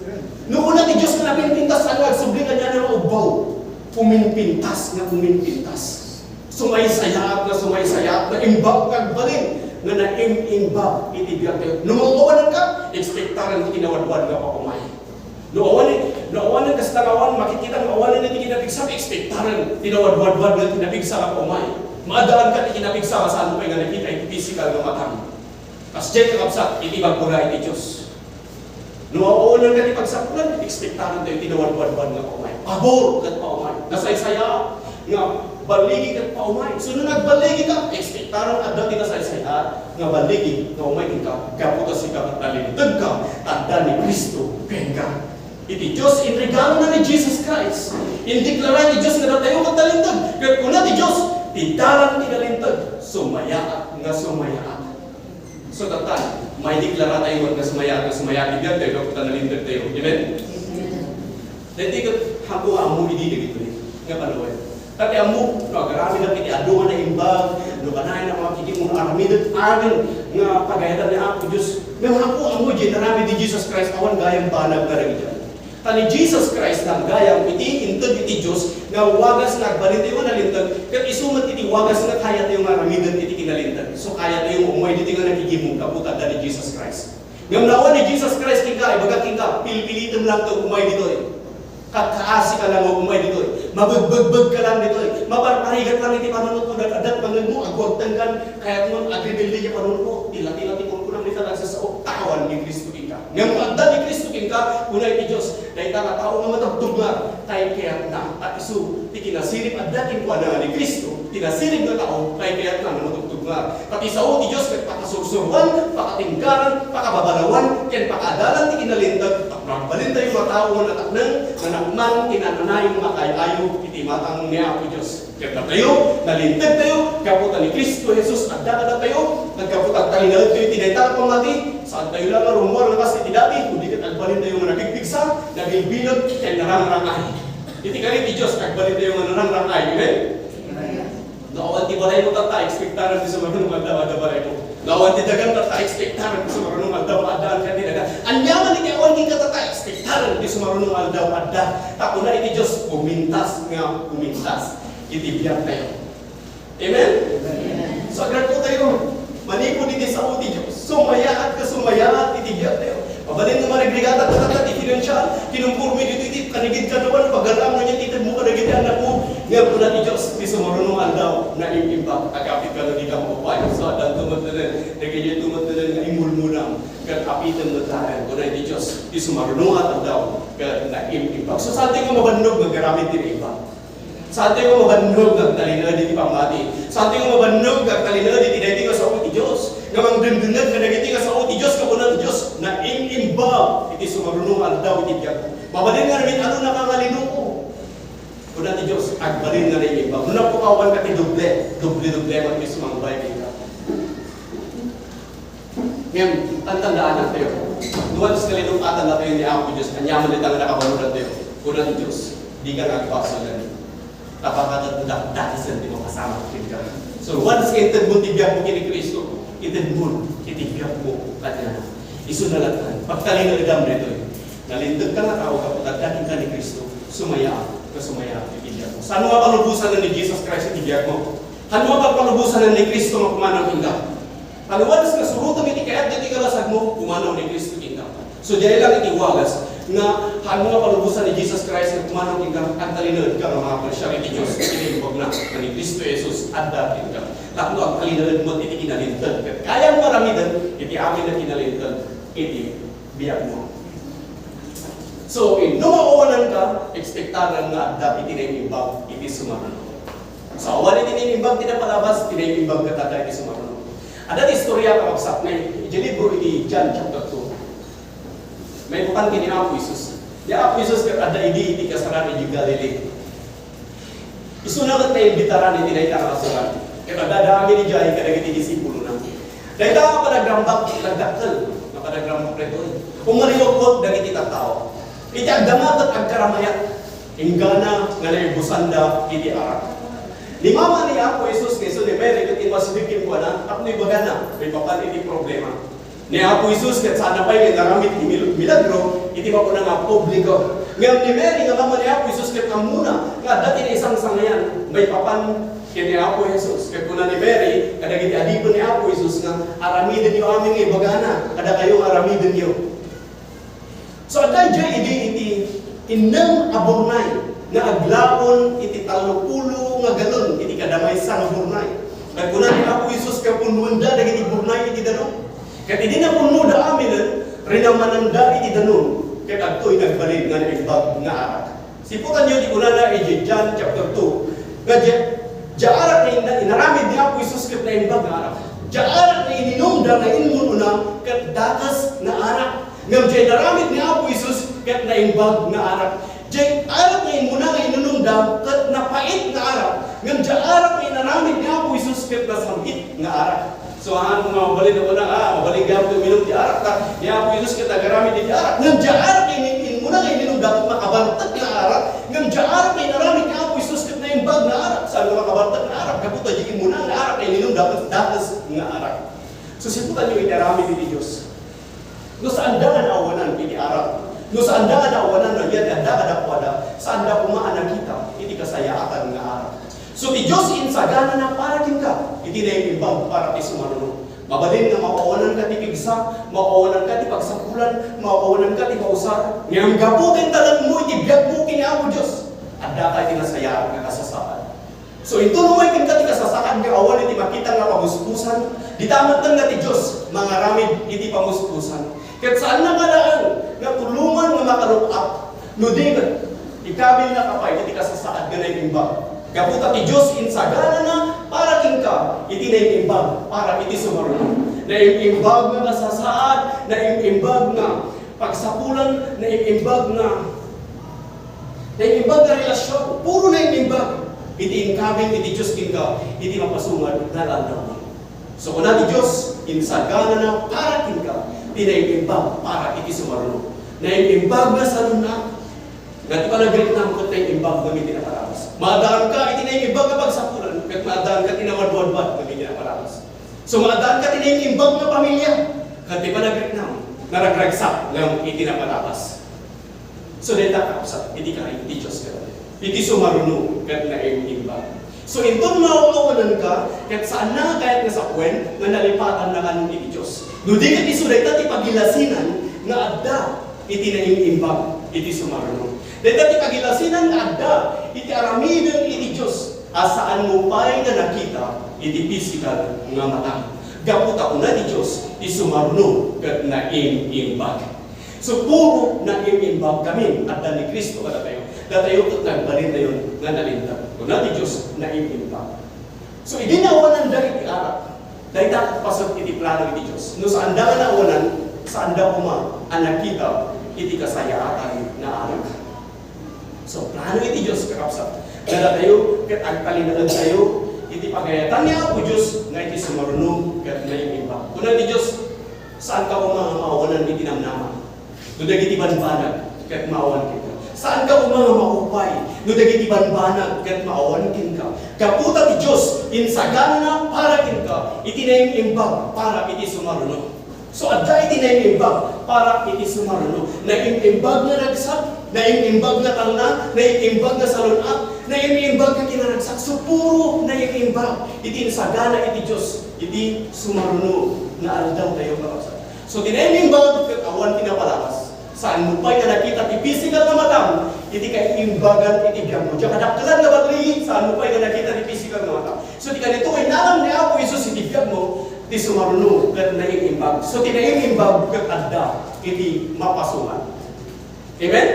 No kuna ti Dios nga napinpintas, saan nga agsubli kaniana nga ubbaw? Puminpintas nga puminpintas. Sumaysayaat nga sumaysayaat, naimbag nga agbalin nga naim-imbag iti biagtayo. No mawawanan ka, ekspektaran ti kinawadwad nga paumay. No awan, no awan kasta nga awan, makikita nga awan iti kinapigsa, ekspektaran ti nawadwadwad nga kinapigsa nga paumay. Maaddaanka ti kinapigsa nga saan mo pay nga nakita iti pisikal nga matam. Kasdiay, kakabsat, iti pagkura iti Dios. No awan nga ti pagsapulan, ekspektaran tayo ti nawadwadwad nga paumay. Pabor ket paumay. Nasaysayaat nga balligi ket paumay. So, no nagballigika, ekspektaran adda ti nasaysayaat nga balligi nga umay kenka, gapu ta sika ket nalinteg ka, ta adda ni Cristo kenka. Iti Dios, inregalona ni Jesus Christ. Indeklara ti Dios nga datayo ket nalinteg. Ket kuna ti Dios, ti dalan ti nalinteg, sumayaat nga sumayaat. So, tatta, maideklara tayo nga sumayaat nga sumayaat ti biag tayo, gapu ta nalinteg tayo. Amen? Daytoy ket, haanko nga ammo idi dagitoy nga panawen. Ta ti ammo, no, agaramid iti adu nga naimbag, no, kanayon a makikit mo nga aramiden amin nga pagayatan ni Apo Dios. Ngem haanko ammo, diay inaramid ni Jesus Christ, awan gayam banag kadagiti. Ta ni Jesus Christ gayam iti integ iti Dios nga wagas nga agbalin tayo nga nalinteg, ket isu met iti wagas nga kayatayo nga aramiden iti kinalinteg. So, kayatayo nga umay ditoy nga nagigimong gapu ta adda ni Jesus Christ. Ngem no awan ni Jesus Christ kenka, ibaga kenka, pilpilitem lang nga umay ditoy. Kakaasi ka lang nga umay ditoy. Mabegbegbeg ka lang ditoy. Maparparigat lang iti panunotmo, dat-, dat-, mangegmo, agwagtengkan, kayatmon, agrebelde ti panunotmo. Tila-tila ti kunkunam ni Talang Sasao, tawan ni Cristo kenka. Ngem no adda ni Cristo kenka, kuna iti Dios, dayta nga tao nga matugtugngar, kay kayatna, ta isu ti kinasirib adda kenkuana nga ni Cristo, kinasirib nga tao, kay kayatna nga matugtugngar. Ta ti sao ti Dios ket pakasursuroan, pakatenggaran, pakababalawan, ken pakaadalan ti kinalinteg, tapno agbalin tayo nga tao nga natakneng, nga nakman, kinananay, nga makay-ayo iti matang ni Apo Dios. Ket datayo, nalinteg tayo, gapu ta ni Cristo Jesus adda kadatayo, ket gapu ta agtalinaed tayo iti dayta nga pammati, saan tayo la nga rummuar nga kas iti dati, no di ket agbalin tayo nga napigpigsa, nabilbileg, ken narangrang-ay. Iti kari ti Dios, agbalin tayo nga narangrang-ay. Amen? No awan ti balaymo tatta, ekspektaran ti sumaruno nga aldaw, adda balaymo. No awan ti dagan tatta, ekspektaran ti sumaruno nga aldaw, adda, adda ti dagan. Ania man iti awan kenka tatta, ekspektaran ti sumaruno nga aldaw, adda. Ta kuna iti Dios, pumintas nga pumintas iti biagtayo. Amen? Amen. So, agrakko tayo. Manipud iti sao ti Dios, sumayaat nga sumayaat iti biagtayo. Mabalin nga marigrigatak tatta ti financial, kinumporme ditoy ti kanigid kanawan, pagaram nga ititedmo kadagiti anakmo. Nga kuna ti Dios, ti sumaruno nga aldaw, naim-imbag, agapit ka no di ka maupay. So, addanto met laeng, dagitoy met laeng nga imulmulam, ket apitem met laeng, kuna ti Dios, ti sumaruno nga aldaw, ket naim-imbag. So, saan tayo nga mabannog nga agaramid ti naimbag? Saan tayo mabannog nga agtalinaed iti pammati? Saan tayo mabannog nga agtalinaed iti daytoy nga sao ti Dios? Nga mangdengdengngeg kadagiti nga sao ti Dios, nga kuna ti Dios, naim-imbag iti sumaruno nga aldaw iti biag. Mabalin nga namin-aronaka nga linuko. Kuna ti Dios, agbalin nga naim-imbag. No napukawan ka ti doble, doble-doble man ti sumangbay kenka. Ngem, tantandaanantayo, no once nga linung-atan natayo ni Apo Dios, aniaman dita nga nakabaludantayo, kuna ti Dios, dika nga agbasolen. Tapakadat mo Dakdakesen ti mapasamak kenka. So, once nga intedmo ti biagmo ken ni Cristo, intedmo iti biagmo kaniana. Isuna latta, pagtalinaedam daytoy. Nalintegka nga tao, gapu ta adda kenka ni Cristo, sumayaat, nga sumayaat iti biagmo. Saan mo nga palubosanen ni Jesus Christ iti biagmo? Saan mo nga palubosanen ni Cristo nga pumanaw kenka? Saan, once nga surotem iti kayat dagiti kalasagmo, pumanaw ni Cristo kenka. So, diay lang iti wagas nga saan mo nga palubosan ni Jesus Christ nga pumanaw kenka, agtalinaedka nga makapresiar iti Dios iti imbagna nga ni Cristo Jesus adda kenka. Tapno agtalinaedmo iti kinalinteg ket kayam nga aramiden iti amin a kinalinteg iti biagmo. So, no maawananka, ekspektaram nga adda iti naimbag iti sumaruno. So, awan iti naimbag ti napalabas, iti naimbag ket adda iti sumaruno. Adda ti istorya, kakabsatmi, iti libro iti John chapter two. Maipapan ken ni Apo Jesus. Ni Apo Jesus ket adda idi iti kasaran iti Galilee. Isuna ket naimbitaran iti dayta nga kasaran. Ket adda amin idiay kadagiti disipulona. Dayta nga panagrambak, nagdakkel nga panagrambak daytoy. Umariyukkot dagiti tattao. Iti agdama ket agkaramayat, inggana nga naibusanda iti arak. Ni mama ni Apo Jesus nga isu ni Mary ket immasideg kenkuana tapno ibagana maipapan iti problema. Ni Apo Jesus ket saan pay nga inaramid ti mil-, milagro iti makuna nga publiko. Ngem ni Mary nga mama ni Apo Jesus ket ammona nga adda ti naisangsangayan maipapan ken ni Apo Jesus. Ket kuna ni Mary kadagiti adipen ni Apo Jesus nga, "Aramidenyo amin nga ibagana kadakayo nga aramidenyo." So, adda idiay idi iti innem a burnay nga aglaon iti tallopulo nga galon iti kada maysa nga burnay. Ket kuna ni Apo Jesus nga punnoenda dagiti burnay iti danum. Ket idi napunnoda aminen, rinamananda iti danum, ket adtoy nagbalin nga naimbag nga arak. Siputanyo ti kunana iti John chapter two, nga diay, diay arak nga ina-, inaramid ni Apo Jesus ket naimbag nga arak. Diay arak nga ininumda nga immun-una ket dakes nga arak. Ngem diay inaramid ni Apo Jesus ket naimbag nga arak. Diay arak nga immuna nga inunumda ket napait nga arak. Ngem diay arak nga inaramid ni Apo Jesus ket nasam-it nga arak. So, haan mo nga mabalin a kuna, ah, mabalin gayam ti uminum ti arak, ta ni Apo Jesus ket agaramid iti arak. Ngem diay arak nga in-, immuna nga ininumda ket makabartek nga arak. Ngem diay arak nga inaramid ni Apo Jesus ket naimbag nga arak. Saan nga makabartek nga arak? Gapu ta diay immuna nga arak nga ininumda ket dakes nga arak. So, siputanyo iti aramid iti Dios. No saanda nga naawanan iti arak, no saanda nga naawanan no ania ti adda kadakuada, saanda koma a nakita iti kasayaatan nga arak. So, ti Dios insaganana para kenka iti naimbag para ti sumaruno. Mabalin nga maawananka ti pigsa, maawananka ti pagsapulan, maawananka ti mausar, ngem gapu ken talekmo iti biagmo ken ni Apo Dios, addaka iti nasayaat nga kasasaad. So, inton umay kenka ti kasasaad nga awan iti makita nga pamuspusan, dita met nga ti Dios mangaramid iti pamuspusan. Ket saanna nga laeng nga tulongan nga makaluk-ap, no di ket ikabilnaka pay iti kasasaad nga naimbag. Gapu ta ti Dios insaganana para kenka iti naimbag para iti sumaruno. Naimbag nga kasasaad, naimbag nga pagsapulan, naimbag nga Naimbag nga relasyon, puro naimbag. Iti inkabil iti Dios kenka, iti mapasungad nga aldaw. So, kuna ti Dios, insaganana para kenka, ti naimbag para iti sumaruno. Naimbag nga sanuna, nga ti panagriknam ket naimbag nga iti napalabas. Maadaanka iti naimbag nga pagsapulan, ket maadaanka iti nawadwadwad nga iti napalabas. So, maadaanka iti naimbag nga pamilya, ket ti panagriknam, naragragsak nga iti napalabas. So, dayta, kakabsat, iti karin ti Dios ket iti sumaruno ket naimbag. So, inton maawanan ka, ket saanna nga kayat nga sapuen nga nalipatannakan iti Dios. No di ket isu dayta ti pagilasinan nga adda iti naimbag iti sumaruno. Dayta ti pagilasinan nga adda iti aramiden iti Dios a saanmo pay nga nakita iti pisikal nga mata. Gapu ta kuna ti Dios, ti sumaruno ket naimbag. So, puro naimbag kami. Adda ni Cristo kadatayo. Datayo ket nagbalintayon nga nalinteg. Kuna ti Dios, naimbag. So, idi naawananda iti arak, dayta paset iti plano iti Dios. No saanda nga naawanan, saanda koma a nakita iti kasayaatan nga arak. So, plano iti Dios, kakabsat. Kadatayo, ket agtalinaedtayo iti pagayatan ni Apo Dios nga iti sumaruno ket naimbag. Kuna ti Dios, saanka koma nga maawanan iti namnama. No dagiti banbanag ket maawan kenka. Saanka koma nga maupay. No dagiti banbanag ket maawan kenka, gapu ta ti Dios insaganana para kenka iti naimbag para iti sumaruno. So, adda iti naimbag para iti sumaruno. Naimbag nga ragsak, naimbag nga talna, naimbag nga salun-at, naimbag nga kinaragsak. So, puro naimbag iti insagana iti Dios iti sumaruno nga aldaw tayo, kakabsat. So, ti naimbag ket awan ti napalabas. Saanmo pay nga nakita ti pisikal nga matam iti kaiimbagan iti biagmo. Diak kadakkelan nga batli, saanmo pay nga nakita ti pisikal nga matam. So, ti kanito, inaram ni Apo Jesus iti biagmo, ti sumaruno ket naimbag. So, ti naimbag ket adda iti mapasungan. Amen?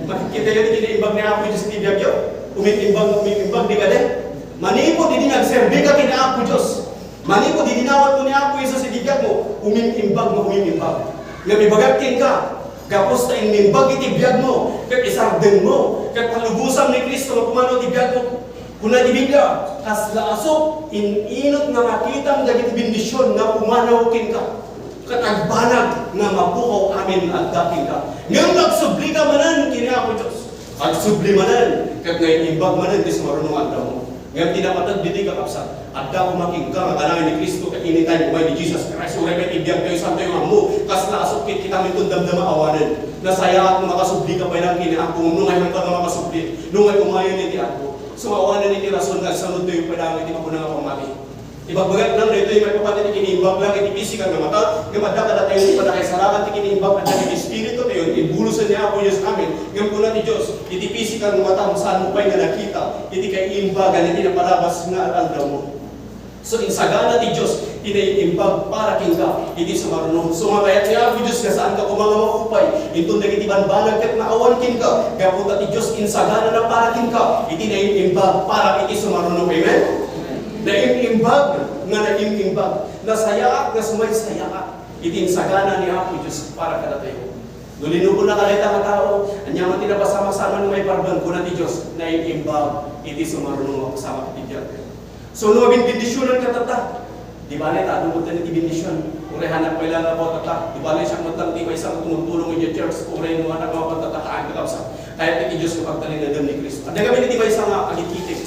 Makikita yo ti kinaimbag ni Apo Jesus iti biagyo? Umimbag, umimbag, di kadi? Manipud idi nagserbi ka ken Apo Dios, manipud idi dinawat mo ni Apo Jesus iti biagmo, umimbag nga umimbag. Nga ibagak kenka, gapus ta inimbag iti biagmo, ket isardengmo, ket palubosan ni Cristo nga pumanaw iti biagmo. Kuna ti Biblia, kasla asuk, in-inut nga makitam dagiti bendision nga pumanaw kenka. Ket agbanag nga mapukaw amin nga adda kenka. Ngem agsubli ka manen ken Apo Dios. Agsubli manen, ket naimbag manen ti sumaruno nga aldawmo. Ngem ti napateg ditoy, kakabsat, adda koma kenka nga kanayon ni Cristo ket anytime umay ni Jesus Christ, uray pay ti biag tayo, saan tayo nga ammo, kasla asuk ket kita inton damdama awanen. Nasayaat no makasubli ka pay laeng ken Apo, no mayat ka nga makasubli, no may umayon iti Apo. So, awanen iti rason nga agsanudtayo pay laeng iti makuna nga pammati. Ibagbagak lang daytoy maipapan iti kiniimbag lang iti pisikal nga mata, ngem adda kadatayo ti pannakaisalakan ti kiniimbag, adda iti espiritu tayo, ibulosen ni Apo Dios amin. Ngem kuna ti Dios, iti pisikal nga mata, saanmo pay nga nakita iti kaiimbagan iti napalabas nga al-aldawmo. So, insagana ti Dios ti naimbag para kenka iti sumaruno. So, nga kayat ni Apo Dios nga saanka koma nga maupay inton dagiti banbanag ket naawan kenka, gapu ta ti Dios insaganana para kenka iti naimbag para iti sumaruno. Amen? Naimbag nga naimbag. Nasayaat nga sumaysayaat iti insagana ni Apo Dios para kadatayo. No linubonnaka dayta nga tao, ania man ti napasamasaman nga maiparban, kuna ti Dios, naimbag iti sumaruno nga pasamak iti biag. So, no mabinbendisyonan ka tatta, di bale ta adu met iti bendision. Uray hanak pay laeng nga buot tatta, di bale siak met laeng ti maysa nga tumutulong iti church, uray no hanak nga buot tatta, haan ka, kakabsat. Kayat iti Dios nga pagtalinaedem ni Cristo. Adda kami iti maysa nga agigitik.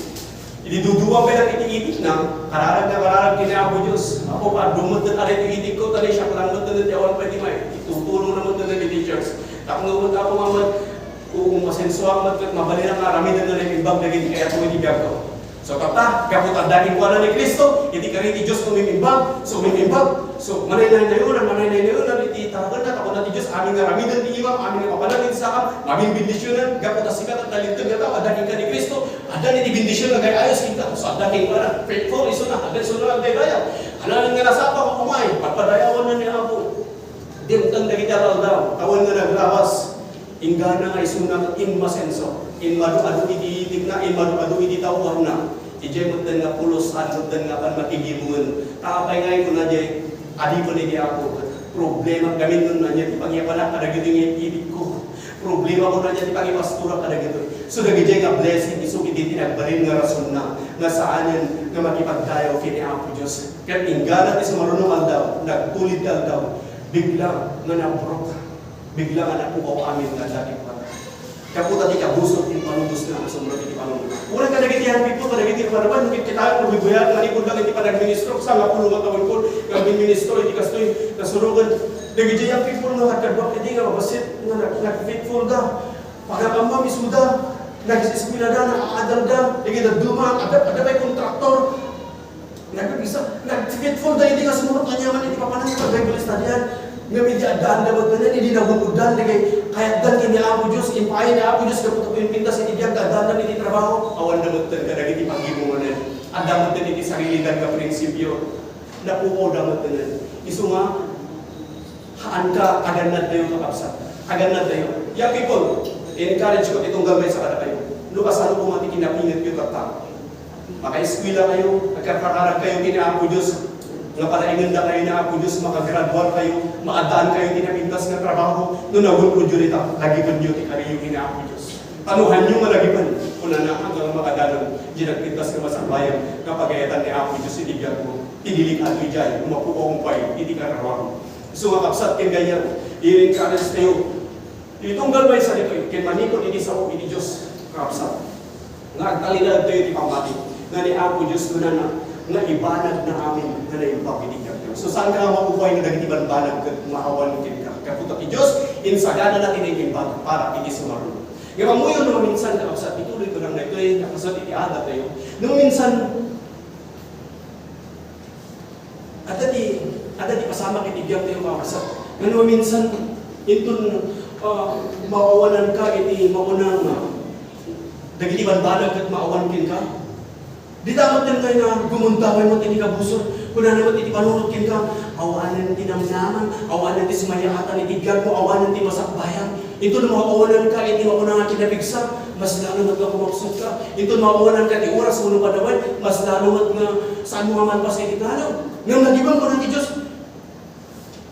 Idi duduwa pay laeng iti itikna, kararag nga kararag ken ni Apo Dios. Apo, paadum met dayta iti itikko, ta ni siak laeng met ti awan pay ti may-, itutulong na met iti church. Tapno met, Apo, nga met, kung masensoak met ket mabalinak nga aramiden nga naimbag dagiti kayatko iti biagko. So, tatta, gapu ta adda kenkuana ni Cristo, iti kari ti Dios umimimbag, so, umimimbag. So, manaynaynayonan, manaynaynayonan iti tarakenna, ta kuna ti Dios, amin nga aramiden ti imam, amin nga mapanan iti sakam, mabinbendisyonan, gapu ta sika ket nalinteg nga tao, adda kenka ni Cristo, adda iti bendision nga agay-ayos kenka, so, adda kenkuana, faithful, isuna, adda isuna nga agdaydayaw. Haan nga nasapa nga umay, padpadayawanna ni Apo. Dimteng dagiti aldaw, awan nga nagrabas. Inggana nga isuna ket immasenso, immadu-adu iti itikna, immadu-adu iti tawenna. Idiay metten nga pulos, saan metten nga apan makigimuen. Ta apay nga kuna diay, adipen iti Apo. Problema, gamin nun ania ti pangipanak kadagiti nga itikko. Problema kuna diay ti pangipastorak kadagitoy. So, dagidiay nga blessing, isu iti ti nagbalin nga rasonna, nga saanen nga makipagdayaw ken ni Apo Dios. Ket inggana ti sumaruno nga aldaw, nagtulid ti aldaw, bigla nga nabrok, bigla nga napukaw amin nga adda kenkuana. Gapu ta ti kabusor ti panubos nga sumrek iti panunot. Uray kadagiti young people, kadagiti rumarubay, no kitkitaem no bibuyat, manipud lang iti panagministro, sangapulo nga tawenko nga agminministro iti kastoy, nasuroken. Dagiti young people nga nagkadwak idi nga mabassit nga nag-, nag-faithful da. Pagkakamam isuda, nag-eskwela da, nag-aadal da, dagiti dadduma, adda, adda pay kontraktor. Nagpipisa, nag-faithful da idi nga sumurot aniaman iti papanangan nga Bible study-an. Ngem idi addaanda metten, idi nagun-oddan dagiti kayatdan ken ni Apo Dios, impaay ni Apo Dios gapu ta impintas iti biag, addaanda iti trabaho, awan da metten kadagiti paggimonganan. Adda metten iti sarilidan nga prinsipio. Napukaw da metten. Isu nga, Haanka, agannadtayo, kakabsat. Agannadtayo. Young people, encourage ko ti tunggal maysa kadakayo. No kasano koma ti kinapingetyo tatta. Makaeskwela kayo, agkarkararag kayo ken ni Apo Dios. Nga palaingenda kayo ni Apo Dios, makagradua kayo, maaddaan kayo ti napintas nga trabaho. No nagun-odyo dita, lagipenyo ti kariyo ken ni Apo Dios. Tanuhanyo nga lagipen, kunana, hanggang makadanon, diay nagpintas nga masakbayan, nga pagayatan ni Apo Dios iti biagmo. Ti delikado idiay, no mapukaw pay iti kararuam. Isu nga kabsat ken gayam, i-encourage tayo. Itunggal maysa ditoy, ken manipud iti sao iti Dios, kakabsat. Agtalinaedtayo ti pammati nga ni Apo Dios kunana nga ibanagna amin nga naimbag iti biagtayo. So, saanka nga maupay no dagiti banbanag ket maawan kenka? Gapu ta ti Dios, insaganana ti naimbag para iti sumaruno. Ngem ammoyo no maminsan, kakabsat, ituloy ko lang daytoy, nakasat iti adatayo. No maminsan, Adda ti, adda ti pasamak iti biagtayo, kakabsat. Ngem no maminsan, inton, ah, maawananka iti maunang, ah, dagiti banbanag ket maawan kenka. Dita met daytoy nga gumundaway met iti kabusor. Kunana met iti panunot kenka, awanen ti namnama, awanen ti sumayaatan iti biagmo, awanen ti masakbayan. Inton maawananka iti mauna nga kinapigsa, mas lalo met nga kumapsutka. Inton maawananka ti oras wenno panawen, mas lalo met nga saanmo nga malpas iti plano. Ngem nagiban, kuna ti Dios,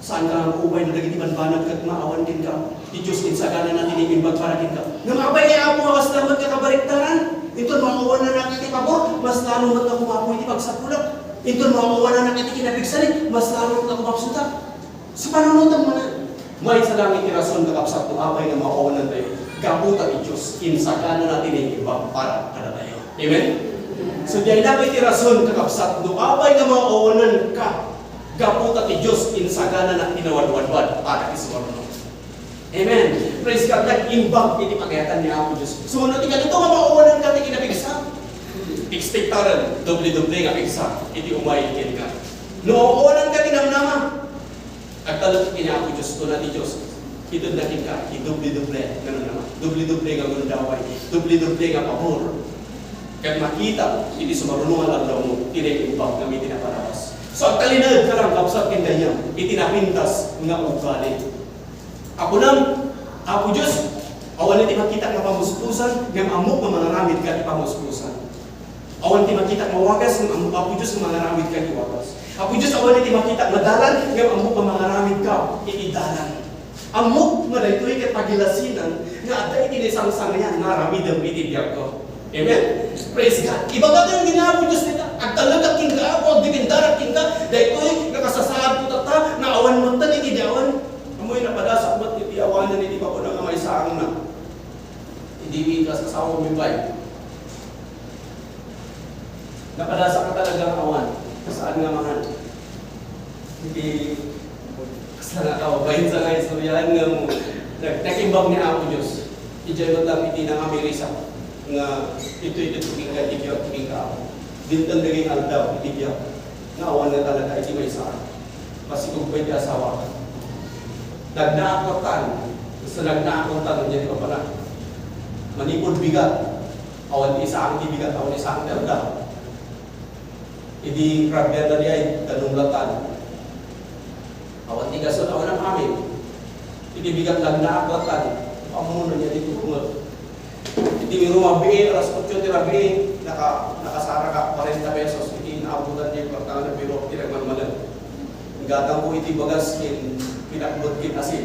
saanka nga maupay no dagiti banbanag ket maawan kenka? Ti Dios insaganana ti naimbag para kenka. Ngem apay ni Apo nga kasla met nga kabaliktaran? Inton maawananka iti pabor, mas lalo met nga kumapo iti pagsapulak. Inton maawananka iti kinapigsanak, mas lalo met nga kumapsutak. Sa panunotem manen, maysa lang iti rason, kakabsat, no apay nga maawanantayo. Gapu ta ti Dios, insaganana ti naimbag para kadatayo. Amen? So, diay lang iti rason, kakabsat, no apay nga maawananka. Gapu ta ti Dios, insaganana ti nawadwadwad para iti sumaruno. Amen. Praise God. Nag-imbag iti pagayatan ni Apo Dios. So, no, ti kadto nga maawananka ti kinapigsa, expectaren, doble-doble nga pigsa iti umay kenka. No, maawananka ti namnama, agtalek ken ni Apo Dios, kuna ti Dios, itedna kenka ti doble-doble nga namnama, doble-doble nga gundaway, doble-doble nga pabor. Ket makita iti sumaruno nga aldaw mo ti naimbag nga amin ti naparabas. So, agtalinaedka lang, kabsat, ken gayam iti napintas nga ugali. Akunam, Apo Dios, awan ti makitak nga pamuspusan, ngem ammok nga mangaramidka iti pamuspusan. Awan ti makitak nga wagas, ngem ammok, Apo Dios, nga mangaramidka iti wagas. Apo Dios, awan ti makitak nga dalan, ngem ammok nga mangaramidka iti dalan. Ammok nga daytoy ket pagilasinan nga adda iti naisangsangian nga aramidem iti biagko. Amen? Praise God. Ibagak nga ni Apo Dios dita, agtalekak kenka, Apo, agdependek kenka, daytoy nga kasasaadko tatta, nga awan metten iti di awan. Ammoyo, napadasak met iti awanen iti bakuna nga maisangna. Idi mi kas-, asawa mi pay. Napadasak nga talaga nga awan. Saan nga mangan. Iti, basta nga kababain sa nga istoryahan nga mo, nag-, nag-imbag ni Apo Dios. Idiay met lang iti nangamirisa nga ito, ito, ito, king ka, iti biag, king ka, Apo. Dimteng daging aldaw, iti biag. Nga awan nga talaga, iti maysa. Masikog pay ti asawa. Nagnaak latta. Basta nagnaak latta, diay ti papanak. Manipud bigat. Awan ti isaang ti bigat, awan ti isaang ti aldaw. Idi rabianna diay, danum latta. Awan ti gasol, awan amin. Iti bigat nagnaak latta. Ammoyo diay ti tutumek. Iti rumabii, alas otso ti rabii, naka-, nakasaraka, kwarenta pesos. Iti naabutan diay kwarta nga nabirok ti nagmalmalem. Gatangko iti bagas ken pinakbet ken asin.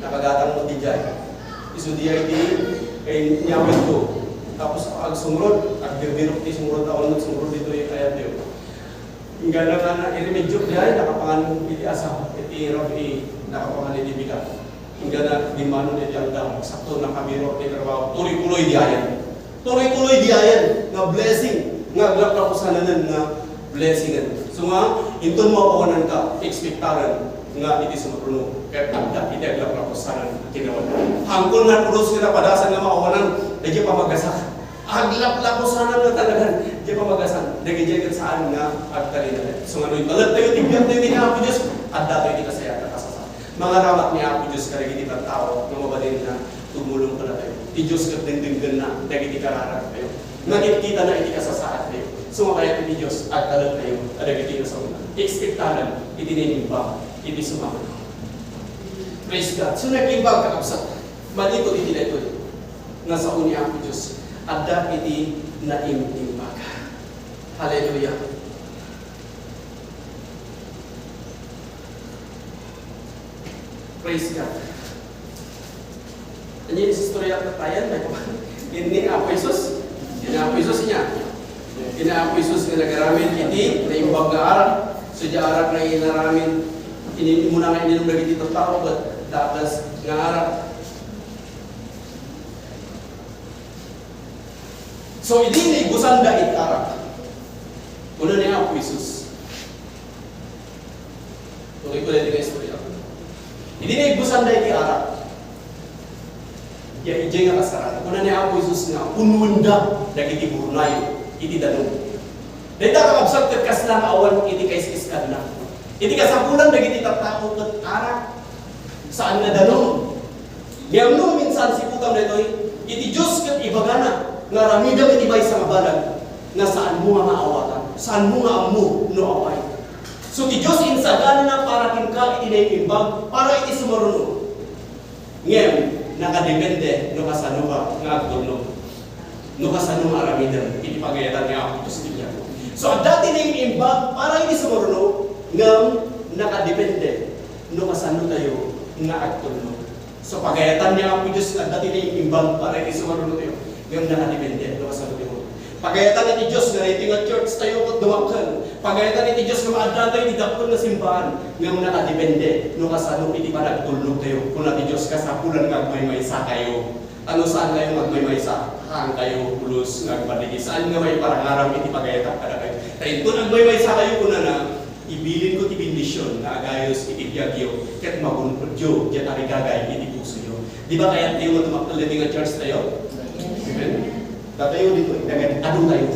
Nakagatang met diay. Isu diay ti, eh, inyawidko. Tapos agsumrot, agbirbirok ti sumrot, awan met sumrot ditoy ayatyo. Inggana nga nairimedyo diay, nakapangan iti asawa, iti rabii, nakapangan iti bigat. Inggana dimmano iti aldaw, sakto nakabirok ti trabaho. Tuloy-tuloy diay. Tuloy-tuloy diay nga blessing, nga aglaplapo sananen nga blessingen. So nga, inton maawananka, expectaren nga iti sumagruno, ket adda iti aglaplapo sananen a kinawan. Hangko nga pulos nga napadasan nga maawanan, dagiti pamagasak. Aglaplapo sananen nga talagan, dagiti pamagasan, dagiti ket saan nga agtalinaed. So nga, no ipalagtayo ti biagtayo ken Apo Dios, adda tayo iti kasayaat a kasasa. Mangaramat ni Apo Dios kadagiti tattao nga mabalinna tumulong kadatayo. Ti Dios ket dengdenggenna dagiti kararagtayo. Nakitkitana iti kasasaadtayo. Sumakayat iti Dios, agtalektayo kadagiti nasaona. Expectaren iti naimbag iti sumaruno. Praise God. So, naimbag, kakabsat. Manipud iti daytoy nga sao ni Apo Dios, adda iti naimbag. Hallelujah. Praise God. Ania ti istorya ket ayan, may kapan. Ni Apo Jesus. Ni Apo Jesus niya. Ni Apo Jesus nga nagaramid iti naimbag nga arak. So, diay arak nga inaramid, ini-, umuna nga ininom dagiti tattao, ket dakas nga arak. So, idi naibusanda iti arak, kuna ni Apo Jesus, tuloy ko daytoy nga istorya. Idi naibusanda iti arak, ya, idiay nga kasarana, kuna ni Apo Jesus nga punonda dagiti burnayo iti danum. Dayta, kakabsat, ket kasla nga awan iti kaiskiskanna. Iti kasapulan dagiti tattao ket arak, saan nga danum. Ngem no minsan siputam daytoy, iti Dios ket ibagana nga aramidem iti maysa nga banag nga saanmo nga maawatan, saanmo nga ammo no apay. So ti Dios insaganana para kenka iti naimbag, para iti sumaruno. Ngem nakadepende no kasano ka nga agtulnog. No kasano nga aramidem iti pagayatan ni Apo Dios iti biagmo. So adda ti naimbag para iti sumaruno, ngem nakadepende no kasano tayo nga agtulnog. So pagayatan ni Apo Dios, adda ti naimbag para iti sumaruno tayo. Ngem nakadepende no kasano tayo. Pagayatan iti Dios nga iti nga church tayo ket dumakkel. Pagayatan iti Dios nga maaddaantayo iti dakkel nga simbahan. Ngem nakadepende no kasano iti panagtulnog tayo. Kuna ti Dios, kasapulan nga agmaymaysa kayo. Ano, saan kayo nga agmaymaysa? Haan kayo pulos nga agbaligi. Saan nga maiparangarang iti pagayatak kadakayo? Ta inton agmaymaysa kayo, kunana, ibilinko ti bendision nga agayos iti biagyo, ket magun-odyo diay tarigagay iti pusoyo. Di ba kayatyo nga dumakkel ditoy nga church tayo? Amen? Datayo ditoy, nagad-adu tayo.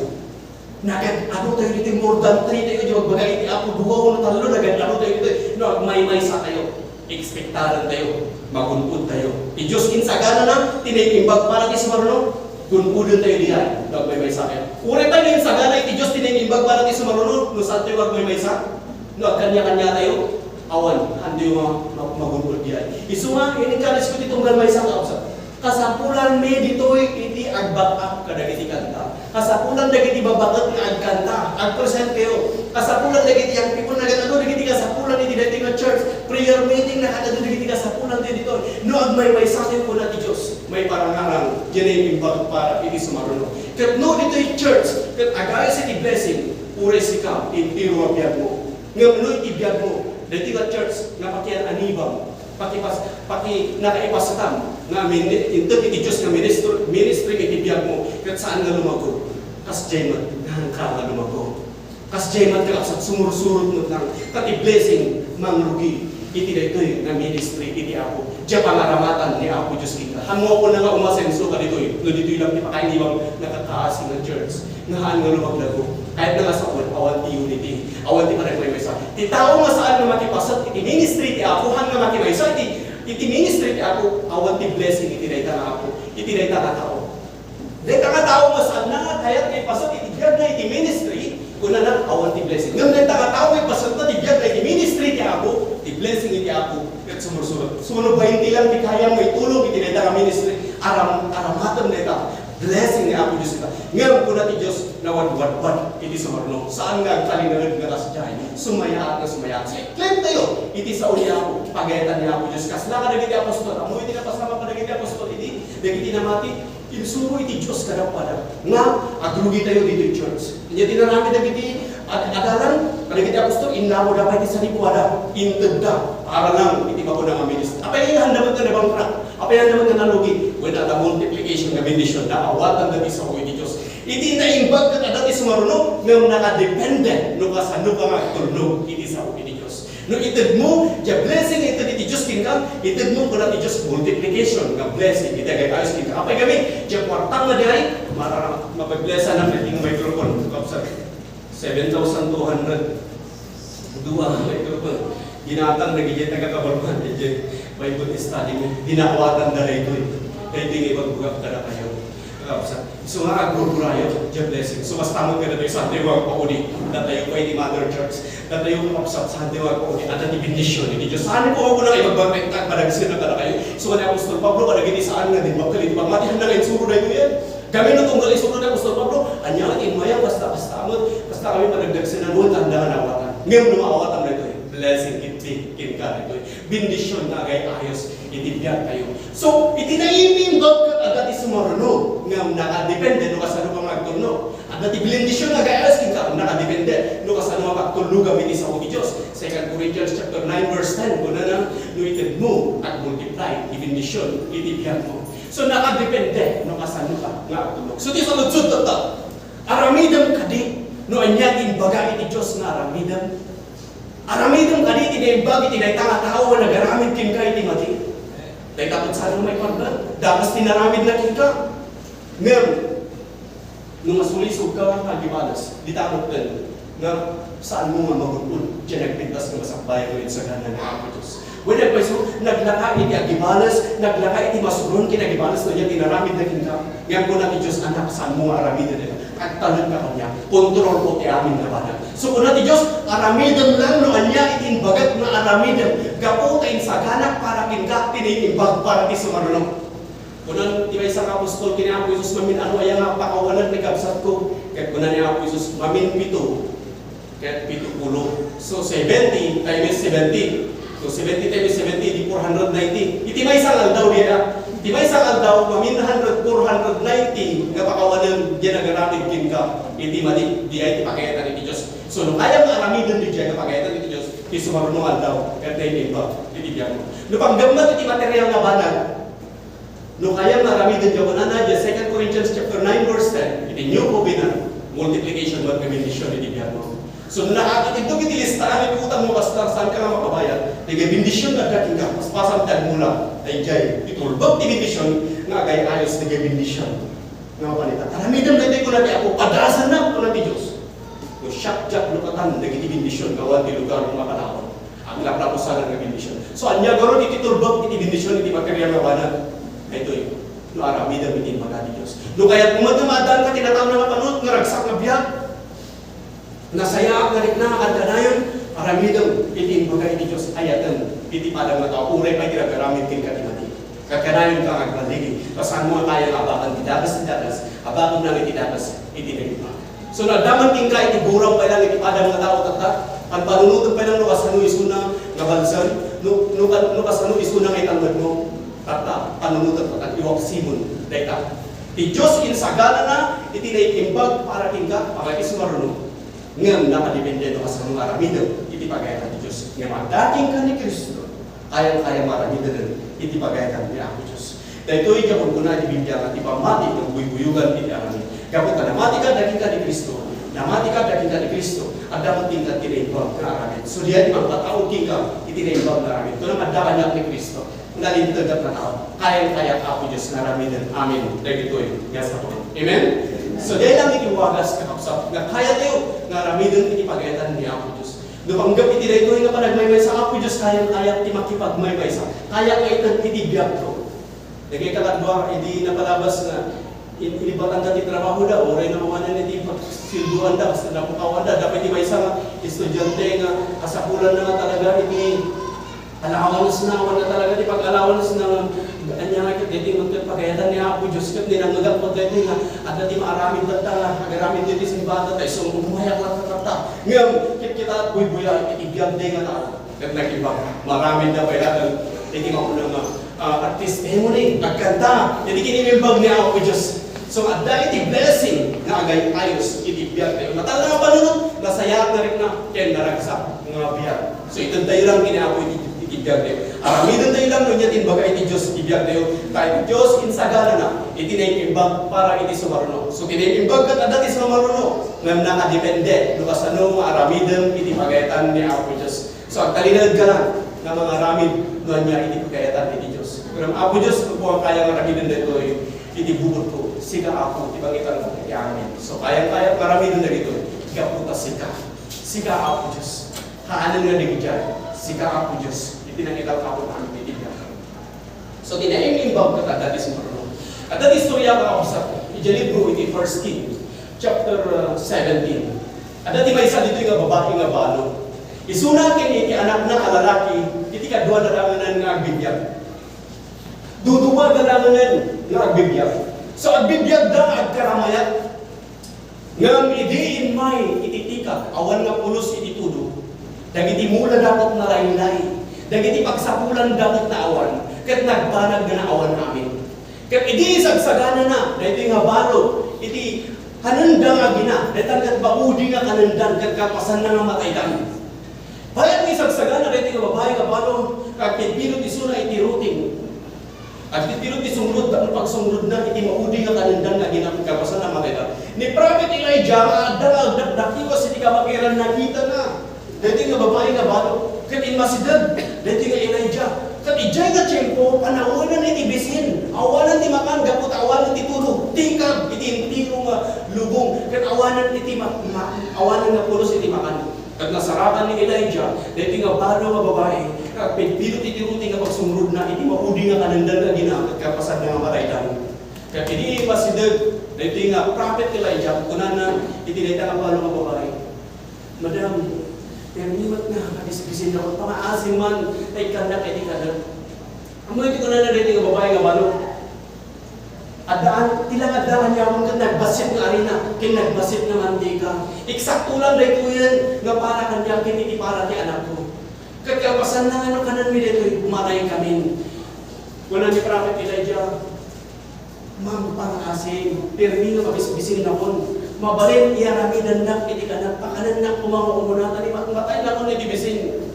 Nagad-adu tayo ditoy, more than three tayo, di magbaga iti Apo, dua wenno tallo, nagad-adu tayo ditoy. No, agmaymaysa tayo. Ekspektaren tayo. Magun-od tayo. Ti Dios insaganana ti naimbag para ti sumaruno. Gun-oden tayo diay, no agmaymaysa tayo. Uray pay no insagana iti Dios ti naimbag para ti sumaruno, no saan tayo agmaymaysa? No agkaniakania tayo? Awan, haantayo nga mag-, magun-od diay. Isu nga, in-encourage ko ti tunggal maysa nga kabsat. Kasapulanmi ditoy iti agbak-ak kadagiti kanta. Kasapulan dagiti babaket nga agkanta, agpresent kayo. Kasapulan dagiti young people, nagad-adu dagiti kasapulan iti daytoy nga church. Prayer meeting, nagad-adu dagiti kasapulan ditoy. No agmaymaysa tayo, kuna ti Dios, maiparangarang diay naimbag para iti sumaruno. Ket no ditoy church, ket agayos iti blessing, uray sika, entero nga biagmo. Ngem no iti biagmo, daytoy nga church, napakian-anibam, pakipas-, paki-, nakaipasatam nga mini-, inted iti Dios nga minister-, ministry iti biagmo, ket saan nga lumago. Kasdiay met, nahanka nga lumago. Kasdiay met, kakabsat, sumursurot met lang. Ket ti blessing, mangrugi iti daytoy nga ministry iti Apo. Diay pangaramatan ni Apo Dios kenka. Haanmo a kuna nga umasenso ka ditoy, no ditoy lang ti pakainibam nga kakaasi nga church. Nga haan nga lumaglago. Kayatna nga sawen, awan ti unity. Awan ti panagmaymaysa. Ti tao nga saan nga makipaset iti ministry ti Apo, haan nga makimaysa iti, iti ministry ti Apo, awan ti blessing iti dayta nga Apo, iti dayta nga tao. Dayta nga tao nga saanna nga kayat nga ipaset iti biagna iti ministry, kunana, awan ti blessing. Ngem dayta nga tao nga ipasetna ti biagna iti ministry ti Apo, ti blessing iti Apo, ket sumursurot. Sumano baynte lang ti kayam nga itulong iti dayta nga ministry, aram-, aramatem dayta. Blessing ni Apo Dios ita. Ngem kuna ti Dios, nawadwadwad iti sumaruno. Saan nga agtalinaed nga kasdiay. Sumayaat nga sumayaat. So, i-claim tayo iti sao ni Apo. Pagayatan ni Apo Dios. Kasla kadagiti apostol. Ammo iti napasamak kadagiti apostol iti dagiti namati, insuro iti Dios kadakuada nga agrugi tayo ditoy church. Ania ti inaramid dagiti ad-, adalan kadagiti apostol? Innapoda pay ti sanikuada, intedda para lang iti bakuna nga ministry. Apay nga haan da met nga nabankrupt? Apay nga haan da met nga nalugi? Wen, adda multiplication nga bendision, naawatan da ti sao iti Dios. Iti naimbag ket adda ti sumaruno, ngem nakadepende no kasano ka nga agtulnog iti sao iti Dios. No itedmo, diay blessing nga ited iti Dios kenka, itedmo, kuna ti Dios, multiplication nga blessing iti agay-ayos kenka. Apay gamin, diay kuartam nga diay, mara-, mapablessanak iti microphone, kabsat. Seven thousand two hundred. Dua nga microphone. Ginatang na gid taga Kabalban, diay Bible study mo. Dinawatan da daytoy. Daytoy nga ibagbagak kadakayo. Kakabsat. So nga, agrubrayo, diay blessing. So, basta mo kada tayo, saan tayo agpauli? Datayo pay ti mother church. Datayo, kakabsat, saan tayo agpauli? Adda ti bendision iti Dios. Saan ko ako nang ibagbagak, padagsen na kadakayo? So, nga ni Apostol Pablo, kadagiti saan nga dimakkel iti pamati, haan nga insuro daytoy yan. Gamin no tunggal isuro ni Apostol Pablo, ania nga immayang basta, basta mo, basta kami padagdagsenan, wen, haan nga naawatan. Ngem no maawatan daytoy, blessing iti kenka daytoy. Bendision nga agay-ayos iti biag tayo. So, iti naimbag ket adda ti sumaruno, ngem nakadepende no kasano ka nga agtulnog. Adda ti bendision nga agay-ayos kenka, nakadepende no kasano nga agtulnogam iti sao ti Dios. Second Corinthians chapter nine verse ten, kunana, no itedmo, agmultiply ti bendision iti biagmo. So, nakadepende no kasano ka nga agtulnog. So, ti saludsod tatta, aramidem kadi no ania ti imbaga iti Dios nga aramidem? Aramidem kadi ti naimbag iti dayta nga tao nga nagaramid kenka iti madi? Dayta met saan nga maipapan, dagus ti naramidna kenka. Ngem, no masulisog ka nga agibales, dita metten nga saanmo nga magun-od diay nagpintas nga masakbayan nga insagana ni Apo Dios. Wen, agpayso, naglaka iti agibales, naglaka iti masuron ken agibales no ania ti naramidna kenka. Ngem kuna ti Dios, "Anak, saanmo nga aramiden dayta. Agtalekka kaniak. Kontrolko ti amin nga banag." So kuna ti Dios, "Aramidem lang no ania iti imbagak nga aramidem, gapu ta insaganak para kenka ti naimbag para ti sumaruno." Kuna ti maysa nga apostol ken ni Apo Jesus, "Mamin-ano aya nga pakawanen ti kabsatko?" Ket kuna ni Apo Jesus, "Maminpito ket pito pulo." So, seventy times seventy. So, seventy times seventy, di four hundred ninety. Iti maysa nga aldaw, diay a? Iti maysa nga aldaw, mamin hundred, four hundred ninety nga pakawanen diay nagaramid kenka iti madi, diay ti pagayatan iti Dios. So, no kayam nga aramiden diay nga pagayatan iti Dios, ti sumaruno nga aldaw, ket naimbag iti biagmo. No panggep met iti material nga banag, no kayam nga aramiden, diay kunana, diay Second Corinthians chapter nine, verse ten, iti New Covenant, multiplication met nga bendision iti biagmo. So, no nakakatindog iti listaan iti utangmo, basta saanka nga makabayad, dagiti bendision nga adda kenka, paspasan ti agmula, daydiay, ti tulbek ti bendision, nga agay-ayos, dagiti bendision. Nga mapan ita, "Aramidem daytoy," kuna ti Apo, "padasannak," kuna ti Dios. No siak diak lukatan dagiti bendision nga awan ti lugar nga makanawan, aglaplapusanan nga bendision. So, ania ngarud iti tulbek iti bendision iti material nga banag? Daytoy, no aramidem iti imbaga ti Dios. No kayatmo met nga maaddaan ka ti natawna nga panunot nga ragsak nga biag, nasayaat nga rikna nga kanayon, aramidem iti imbaga iti Dios, ayatem iti padam nga tao, uray pay ti nagaramid kenka ti madi. Ket kanayon ka nga agballigi, ta saanmo nga kaya nga abakan ti dakes ti dakes, abakan lang iti dakes iti naimbag. So, no adda man kenka iti guraw pay lang iti padam nga tao tatta, panpanunotem pay lang no kasano isuna nga balsem, no, no, no kasano isuna nga italmedmo, tatta, panunotem tatta, iwapsimon dayta. Ti Dios insaganana iti naimbag para kenka, para iti sumaruno. Ngem nakadepende no kasano nga aramidem iti pagayatan ti Dios. Ngem adda kenka ni Cristo, kayam-kayam nga aramiden iti pagayatan ni Apo Dios. Daytoy ti kunkuna ti Biblia nga ti pammati ti buybuyogan iti aramid. Gapu ta namati ka, adda kenka ni Cristo. Namati ka, adda kenka ni Cristo. Adda met kenka ti naimbag nga aramid. So, diay ti mangpataud kenka iti naimbag nga aramid. Kunam, adda kaniak ni Cristo. Nalinteg a tao. Kayam-kayat Apo Dios nga aramiden amin dagitoy nga sapulan. Amen? So, diay lang iti wagas, kakabsat, nga kayatyo nga aramiden iti pagayatan ni Apo Dios. No panggep iti daytoy nga panagmaymaysa, Apo Dios, kayam-kayat ti makipagmaymaysa. Kayat nga ited iti biagko. Dagiti kadua, idi napalabas nga in-, ilibatanda ti trabahoda, uray nakuanan iti pagsueldoanda, basta napukawanda. Adda pay ti maysa nga estudiante nga kasapulanna nga talaga iti allowance na, awan na talaga ti pag-allowance na, ania nga ket daytoy met ket pagayatan ni Apo Dios, ket ninangngegak met daytoy nga adda ti maaramid tatta nga agaramid daytoy simbata, ta isu ummayak latta tatta. Ngem ket kita, buybuya iti biag dayta nga tao. Ket nakiba, maaramid na pay laeng iti mauna nga, ah, testimony, agkanta iti kinaimbag ni Apo Dios. So, adda iti blessing nga agay-ayos iti biag tayo. Matalna nga panunot, nasayaat nga rikna, ken naragsak nga biag. So, itedtayo lang ken ni Apo iti, iti biag tayo. Aramidentayo lang no ania ti imbaga iti Dios iti biag tayo. Ta iti Dios, insaganana iti naimbag para iti sumaruno. So, ti naimbag ket adda ti sumaruno, ngem nakadepende no kasano nga aramidem iti pagayatan ni Apo Dios. So, agtalinaed ka lang nga mangaramid no ania iti pagayatan iti Dios. Ngem, Apo Dios, no kayam nga aramiden daytoy iti bukodko, sika, Apo, ti pangitalmo iti amin. So, kayam-kayat nga aramiden dagitoy gapu ta sika. Sika, Apo Dios. Kaanenna dagitoy. Sika, Apo Dios, iti nangitalkapon amin iti biag. So, ti naimbag ket adda ti sumaruno. Adda ti istorya, kakabsat, idiay libro iti First King, chapter, uh, seventeen. Adda ti maysa ditoy nga babai nga balo. Isuna ken iti anakna a lalaki, iti kadua danganen nga agbibiag. Dudua danganen nga agbibiag. So, agbibiagda nga agkaramayat. Ngem idi immay iti tikak, awan nga pulos iti tudo. Dagiti mulada ket nalaylay. Dagiti pagsapulanda ket naawan. Ket nagbanag nga naawan amin. Ket idi sagsaganana daytoy nga balo iti kanenda nga agina, daytan ket maudi nga kanendan ket kapasanna nga mataydan. Bayat nga isagsagana daytoy nga babai nga balo, agpidpidot isuna iti ruting. Agpitpilot ti sumrud, tapno pagsumrudna iti maudi nga kanendan nga agina-, kalpasan namatayda. Ni Prophet Elijah, nga adda nga agdakdakiwas iti kabakiran, nakitana daytoy nga babai nga balo, ket immasideg daytoy nga Elijah. Ket idiay nga tiempo, panawenan iti bisin. Awanan ti makan gapu ta awanan ti tudo. Tikab iti entero nga lubong, ket awanan iti ma-, ma-, awanan nga pulos iti makan. Ket nasarakan ni Elijah daytoy nga balo nga babai, ket agpitpilot iti ruti nga pagsumrudna iti maudi nga kanendan nga agina, ket kalpasanna nga mataydan. Ket idi immasideg daytoy nga Prophet Elijah, kunana iti dayta nga balo nga babai, "Madam, permi met nga kabisbisin, pangaasim man ta ikkannak iti kanek." Ammo iti kunana daytoy nga babai nga balo? Addaan, ti lang adda aniaman ket nagbassit nga arina, ken nagbassit nga mantika. Eksakto lang daytoyen nga para kaniak ken iti para ti anakko. Ket kalpasanna nga no kanenmi daytoy, mataykamin. Kuna ni Prophet Elijah, "Ma'am, pangaasim, permi nga mabisbisinnakon. Mabalin, iaramidannak iti kanek, pakanennak koma nga umuna, ta di matay nakon iti bisin."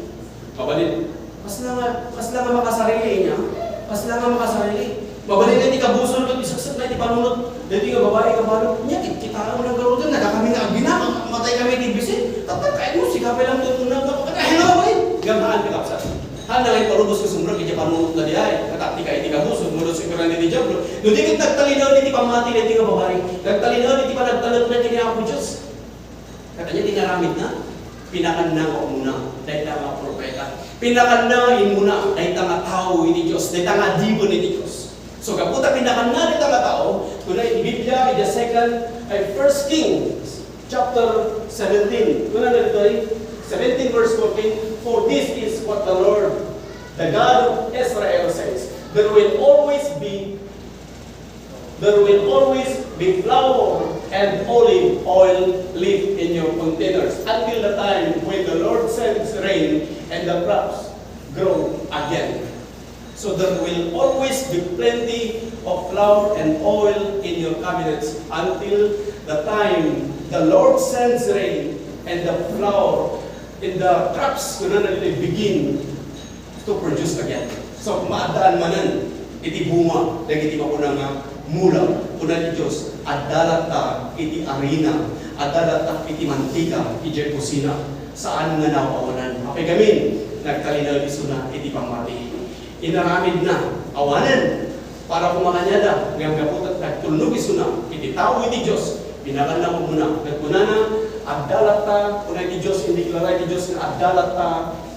Mabalin, kasla nga, kasla nga makasarili niya. Kasla nga makasarili. Mabalin nga iti kabusor ket isuksukkana iti panunot daytoy nga babai nga balo. Nia, kitaem ngaruden, nagakami nga agina, matay kami iti bisin. Tatta, kayatmo, sika pay lang tutunan ka. Ket ay, nga babai. Gamaan ti kapsat. Haan nga iparubos nga sumrek iti panunotna diay. Kataktika iti kabusor, mano sumrek iti Diablo. No di ket nagtalinaed iti pammati daytoy nga babai. Nagtalinaed iti panagtalekna ken ni Apo Dios. Ket ania ti inaramidna? Pinakanna nga umuna dayta nga profeta. Pinakanna nga immuna dayta nga tao iti Dios, dayta nga adipen iti Dios. So, gapu ta pinakanna dayta nga tao, kuna iti Biblia, iti second, ay, First Kings, chapter seventeen. Kuna daytoy, seventeen verse fourteen, "For this is what the Lord, the God of Israel says, 'There will always be There will always be flour and olive oil left in your containers until the time when the Lord sends rain and the crops grow again.'" So there will always be plenty of flour and oil in your cabinets until the time the Lord sends rain and the flour and the crops will begin to produce again. So, maaddaan manen iti bunga dagiti makuna nga mula. Kuna ti Dios, "Adda latta iti arina, adda latta iti mantika idiay kusina." Saan nga naaw-awanan. Apay ngamin, nagtalinaed isuna iti pammati. Inaramidna, awanen, para koma kaniada, ngem gapu ta nagtulnog isuna iti tao iti Dios, pinakanna nga umuna. Ket kunana, "Adda latta," kuna iti Dios, indeklara iti Dios nga adda latta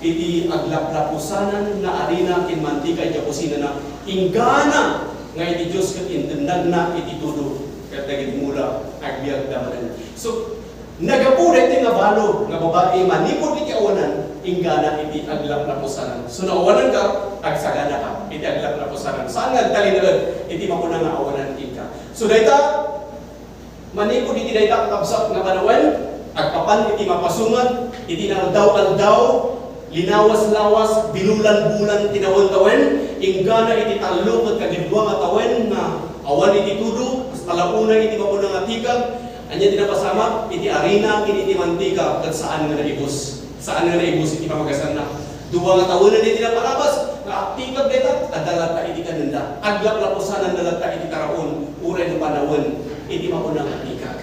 iti aglaplapusanan nga arina ken mantika iti kusinana, inggana nga iti Dios ket intendagna iti tudo ket dagiti mula agbiagda manen. So, nagapu daytoy nga balo nga babai manipud iti awanan, inggana iti aglaplapusanan. So, naawananka, agsaganaka iti aglaplapusanan. Saan nga agtalinaed iti makuna nga awanan kenka? So, dayta, manipud iti dayta, kakabsat, nga panawen, agpapan iti mapasungad, iti inaldaw-aldaw, linawas-lawas, binulan-bulan ti nawen-tawen, inggana iti tallo ket kagidua nga tawen nga awan iti tudo, kasta la unay iti makuna nga tikab, ania ti napasamak? Iti arina ken iti mantika, ket saan nga naibus. Saan nga naibus iti pamagasanna. Dua nga tawen iti napalabas, nga agtikab dayta, adda latta iti kanenda. Aglaplapusananda latta iti taraon, uray no panawen iti makuna nga tikab.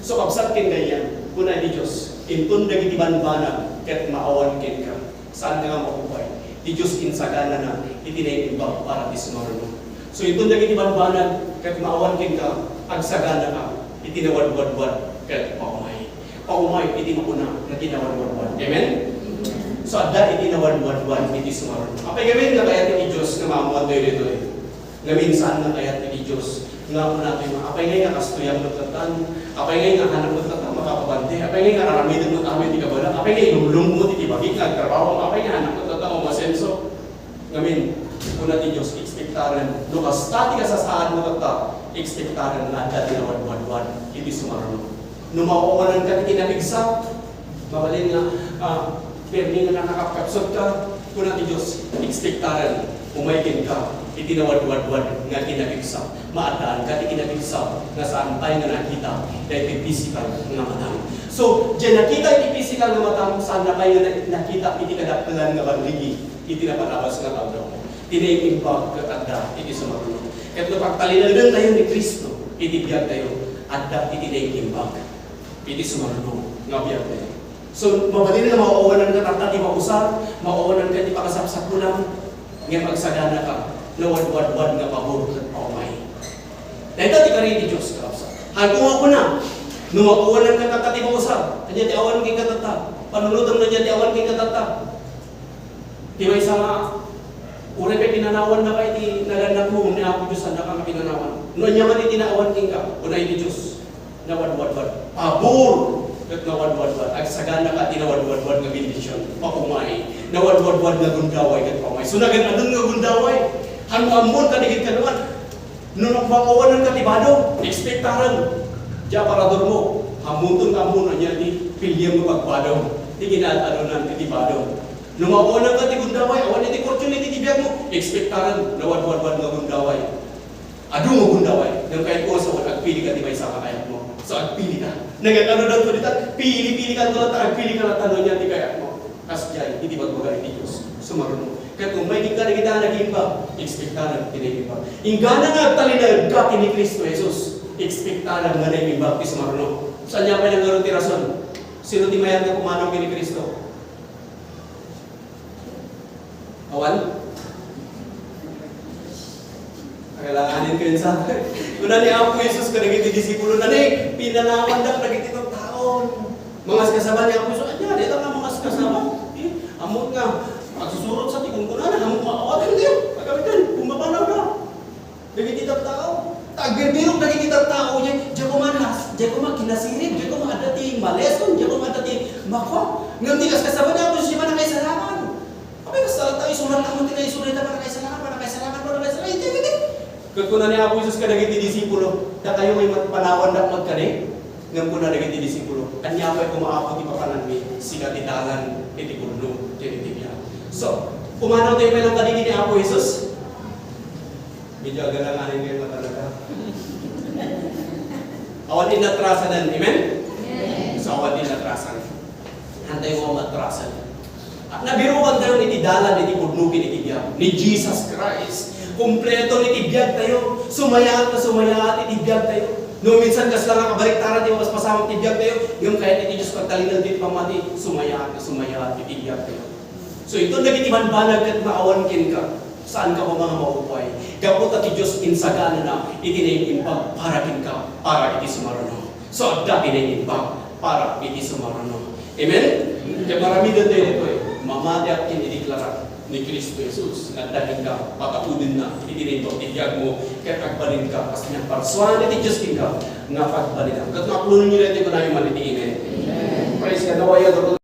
So, kabsat ken gayam, kuna ti Dios, "Inton dagiti banbanag ket maawan kenka, saanka nga maupay." Ti Dios insaganana iti naimbag para ti sumaruno. So, inton dagiti banbanag ket maawan kenka, agsaganaka iti nawadwadwad ket paumay. Paumay iti makuna nga kinawadwadwad. Amen? So, adda iti nawadwadwad iti sumaruno. Apay ngamin nga kayat iti Dios nga maammoantayo ditoy? Ngamin, saan nga kayat iti Dios nga kunatayo nga, "Apay ngay nga kastoyak met lattan? Apay ngay nga anak met lattan makapabante? Apay ngay nga aramidek met amin ti kabaelak? Apay ngay lumlum met iti bagik nga agtrabaho? Apay nga anak met lattan umasenso?" Ngamin, kuna ti Dios, ekspektaren. No kasta ti kasasaad mo tatta, ekspektaren nga adda ti nawadwadwad iti sumaruno. No mapawananka ti kinapigsa, mabalin nga, ah, permi nga nakakapkapsutka, kuna ti Dios, ekspektaren, umay kenka iti nawadwadwad nga kinapigsa. Maaddaanka ti kinapigsa nga saan pay nga nakita daytoy pisikal nga matam. So, diay nakita iti pisikal nga matam, saan na pay nga na-, nakita iti kadakkelan nga bandigi iti napalabas nga aldaw. Ti naimbag ket adda iti sumaruno. Ket no pagtalinaedentayo ni Cristo iti biagtayo, adda iti naimbag iti sumaruno nga biagtayo. So, mabalin nga maawananka tatta ti mausar, maawananka ti pakasapsapulam, ngem agsaganaka, nawadwadwad nga pabor ket paumay. Dayta ti kari ti Dios, kakabsat. Haanko nga kuna, no maawananka tatta ti mausar, ania ti awan kenka tatta? Panunotem no ania ti awan kenka tatta. Ti maysa nga, uray pay pinanawannaka iti nagannak mo, ni Apo Dios, saannaka nga pinanawan. No ania man iti naawan kenka, kuna iti Dios, nawadwadwad. Pabor ket nawadwadwad. Agsaganaka ti nawadwadwad nga bendision. Paumay. Nawadwadwad nga gundaway ket paumay. So, nagan-anon nga gundaway? Ammo-ammon kadagiti kaduan. No nagpakawananka ti bado, expectaren. Diay aparadormo, ammoton nga ammo no ania ti piliem nga pagbado. Ti kinaad-anonan iti bado. No mawananka ti gundaway, awan iti fortune iti biagmo, expectaren, nawadwadwad nga gundaway. Adu nga gundaway, ngem kayatko nga sawen, agpilika ti maysa nga kayatmo. So, agpilika. Nagan-ano daw to dita, pili-pilikanto latta, agpilika latta no ania ti kayatmo. Kasdiay, iti bagbaga iti Dios, sumaruno. Ket umay kenka dagiti a nag-imbag, expectaren ti naimbag. Inggana nga agtalinaedka ken ni Cristo Jesus, expectaren nga naimbag ti sumaruno. Saan niya pay nangaro ti rason? Sino ti mayat nga pumanaw ken ni Cristo? Awan? Kailanganin ko yun sa kuna ni Apo Jesus kadagiti disipulo na ni, pinanawandak dagiti tattaon. Mangaskasaba ni Apo Jesus, ania, dita nga mangaskasaba. Eh, ammok nga, agsusurot sa ti kunkunana, ammok nga awaten diay, pagamitan, kung mapanaw na. Dagiti tattao. Tagbirbirok dagiti tattao, diay, diay koma nas-, diay koma kinasirib, diay koma adda ti maleson, diay koma adda ti makuak. Ngem ti kaskasaba ni Apo Jesus, diay manakaisalakan. Apay, kasta latta, isurat ammo ti naisurat ta panakaisalakan, panakaisalakan, panakaisalakan. Iti, iti, iti. Ket kuna ni Apo Jesus kadagiti disipulo, "Dakayo ngay mat-, panawandak met kadi?" Ngem kuna dagiti disipulo, "Ania pay koma, Apo, ti papananmi? Sika ti dalan iti pudno ken iti biag." So, pumanaw tayo pay lang kadi ken ni Apo Jesus. Medyo agalanganin kayo nga talaga. Awan inatrasan, amen? Amen. So, awan inatrasan. Antay mo matrasan. At nabiruan tayo iti dalan iti pudno ken iti biag ni Jesus Christ. Kompleto iti biag tayo. Sumayaat na sumayaat iti biag tayo. No minsan kasla nga kabaliktaran ti mapaspasamak ti biag tayo, ngem kayat iti Dios pagtalinaed ti pammati, sumayaat na sumayaat iti biag tayo. So, inton dagiti banbanag ket maawan kenka, saanka koma nga maupay. Gapu ta ti Dios insaganana iti naimbag para kenka, para iti sumaruno. So, adda ti naimbag para iti sumaruno. Amen? Ket maramiden tayo ditoy, mamatiak ken idiklarak ni Cristo Jesus nga adda kenka, pataudenna iti naimbag ti biagmo, ket agbalinka kas naparsuan iti Dios kenka nga pagbalina. Ket mapuno niyo daytoy, kunayo man iti amen. Praise God. Nawayan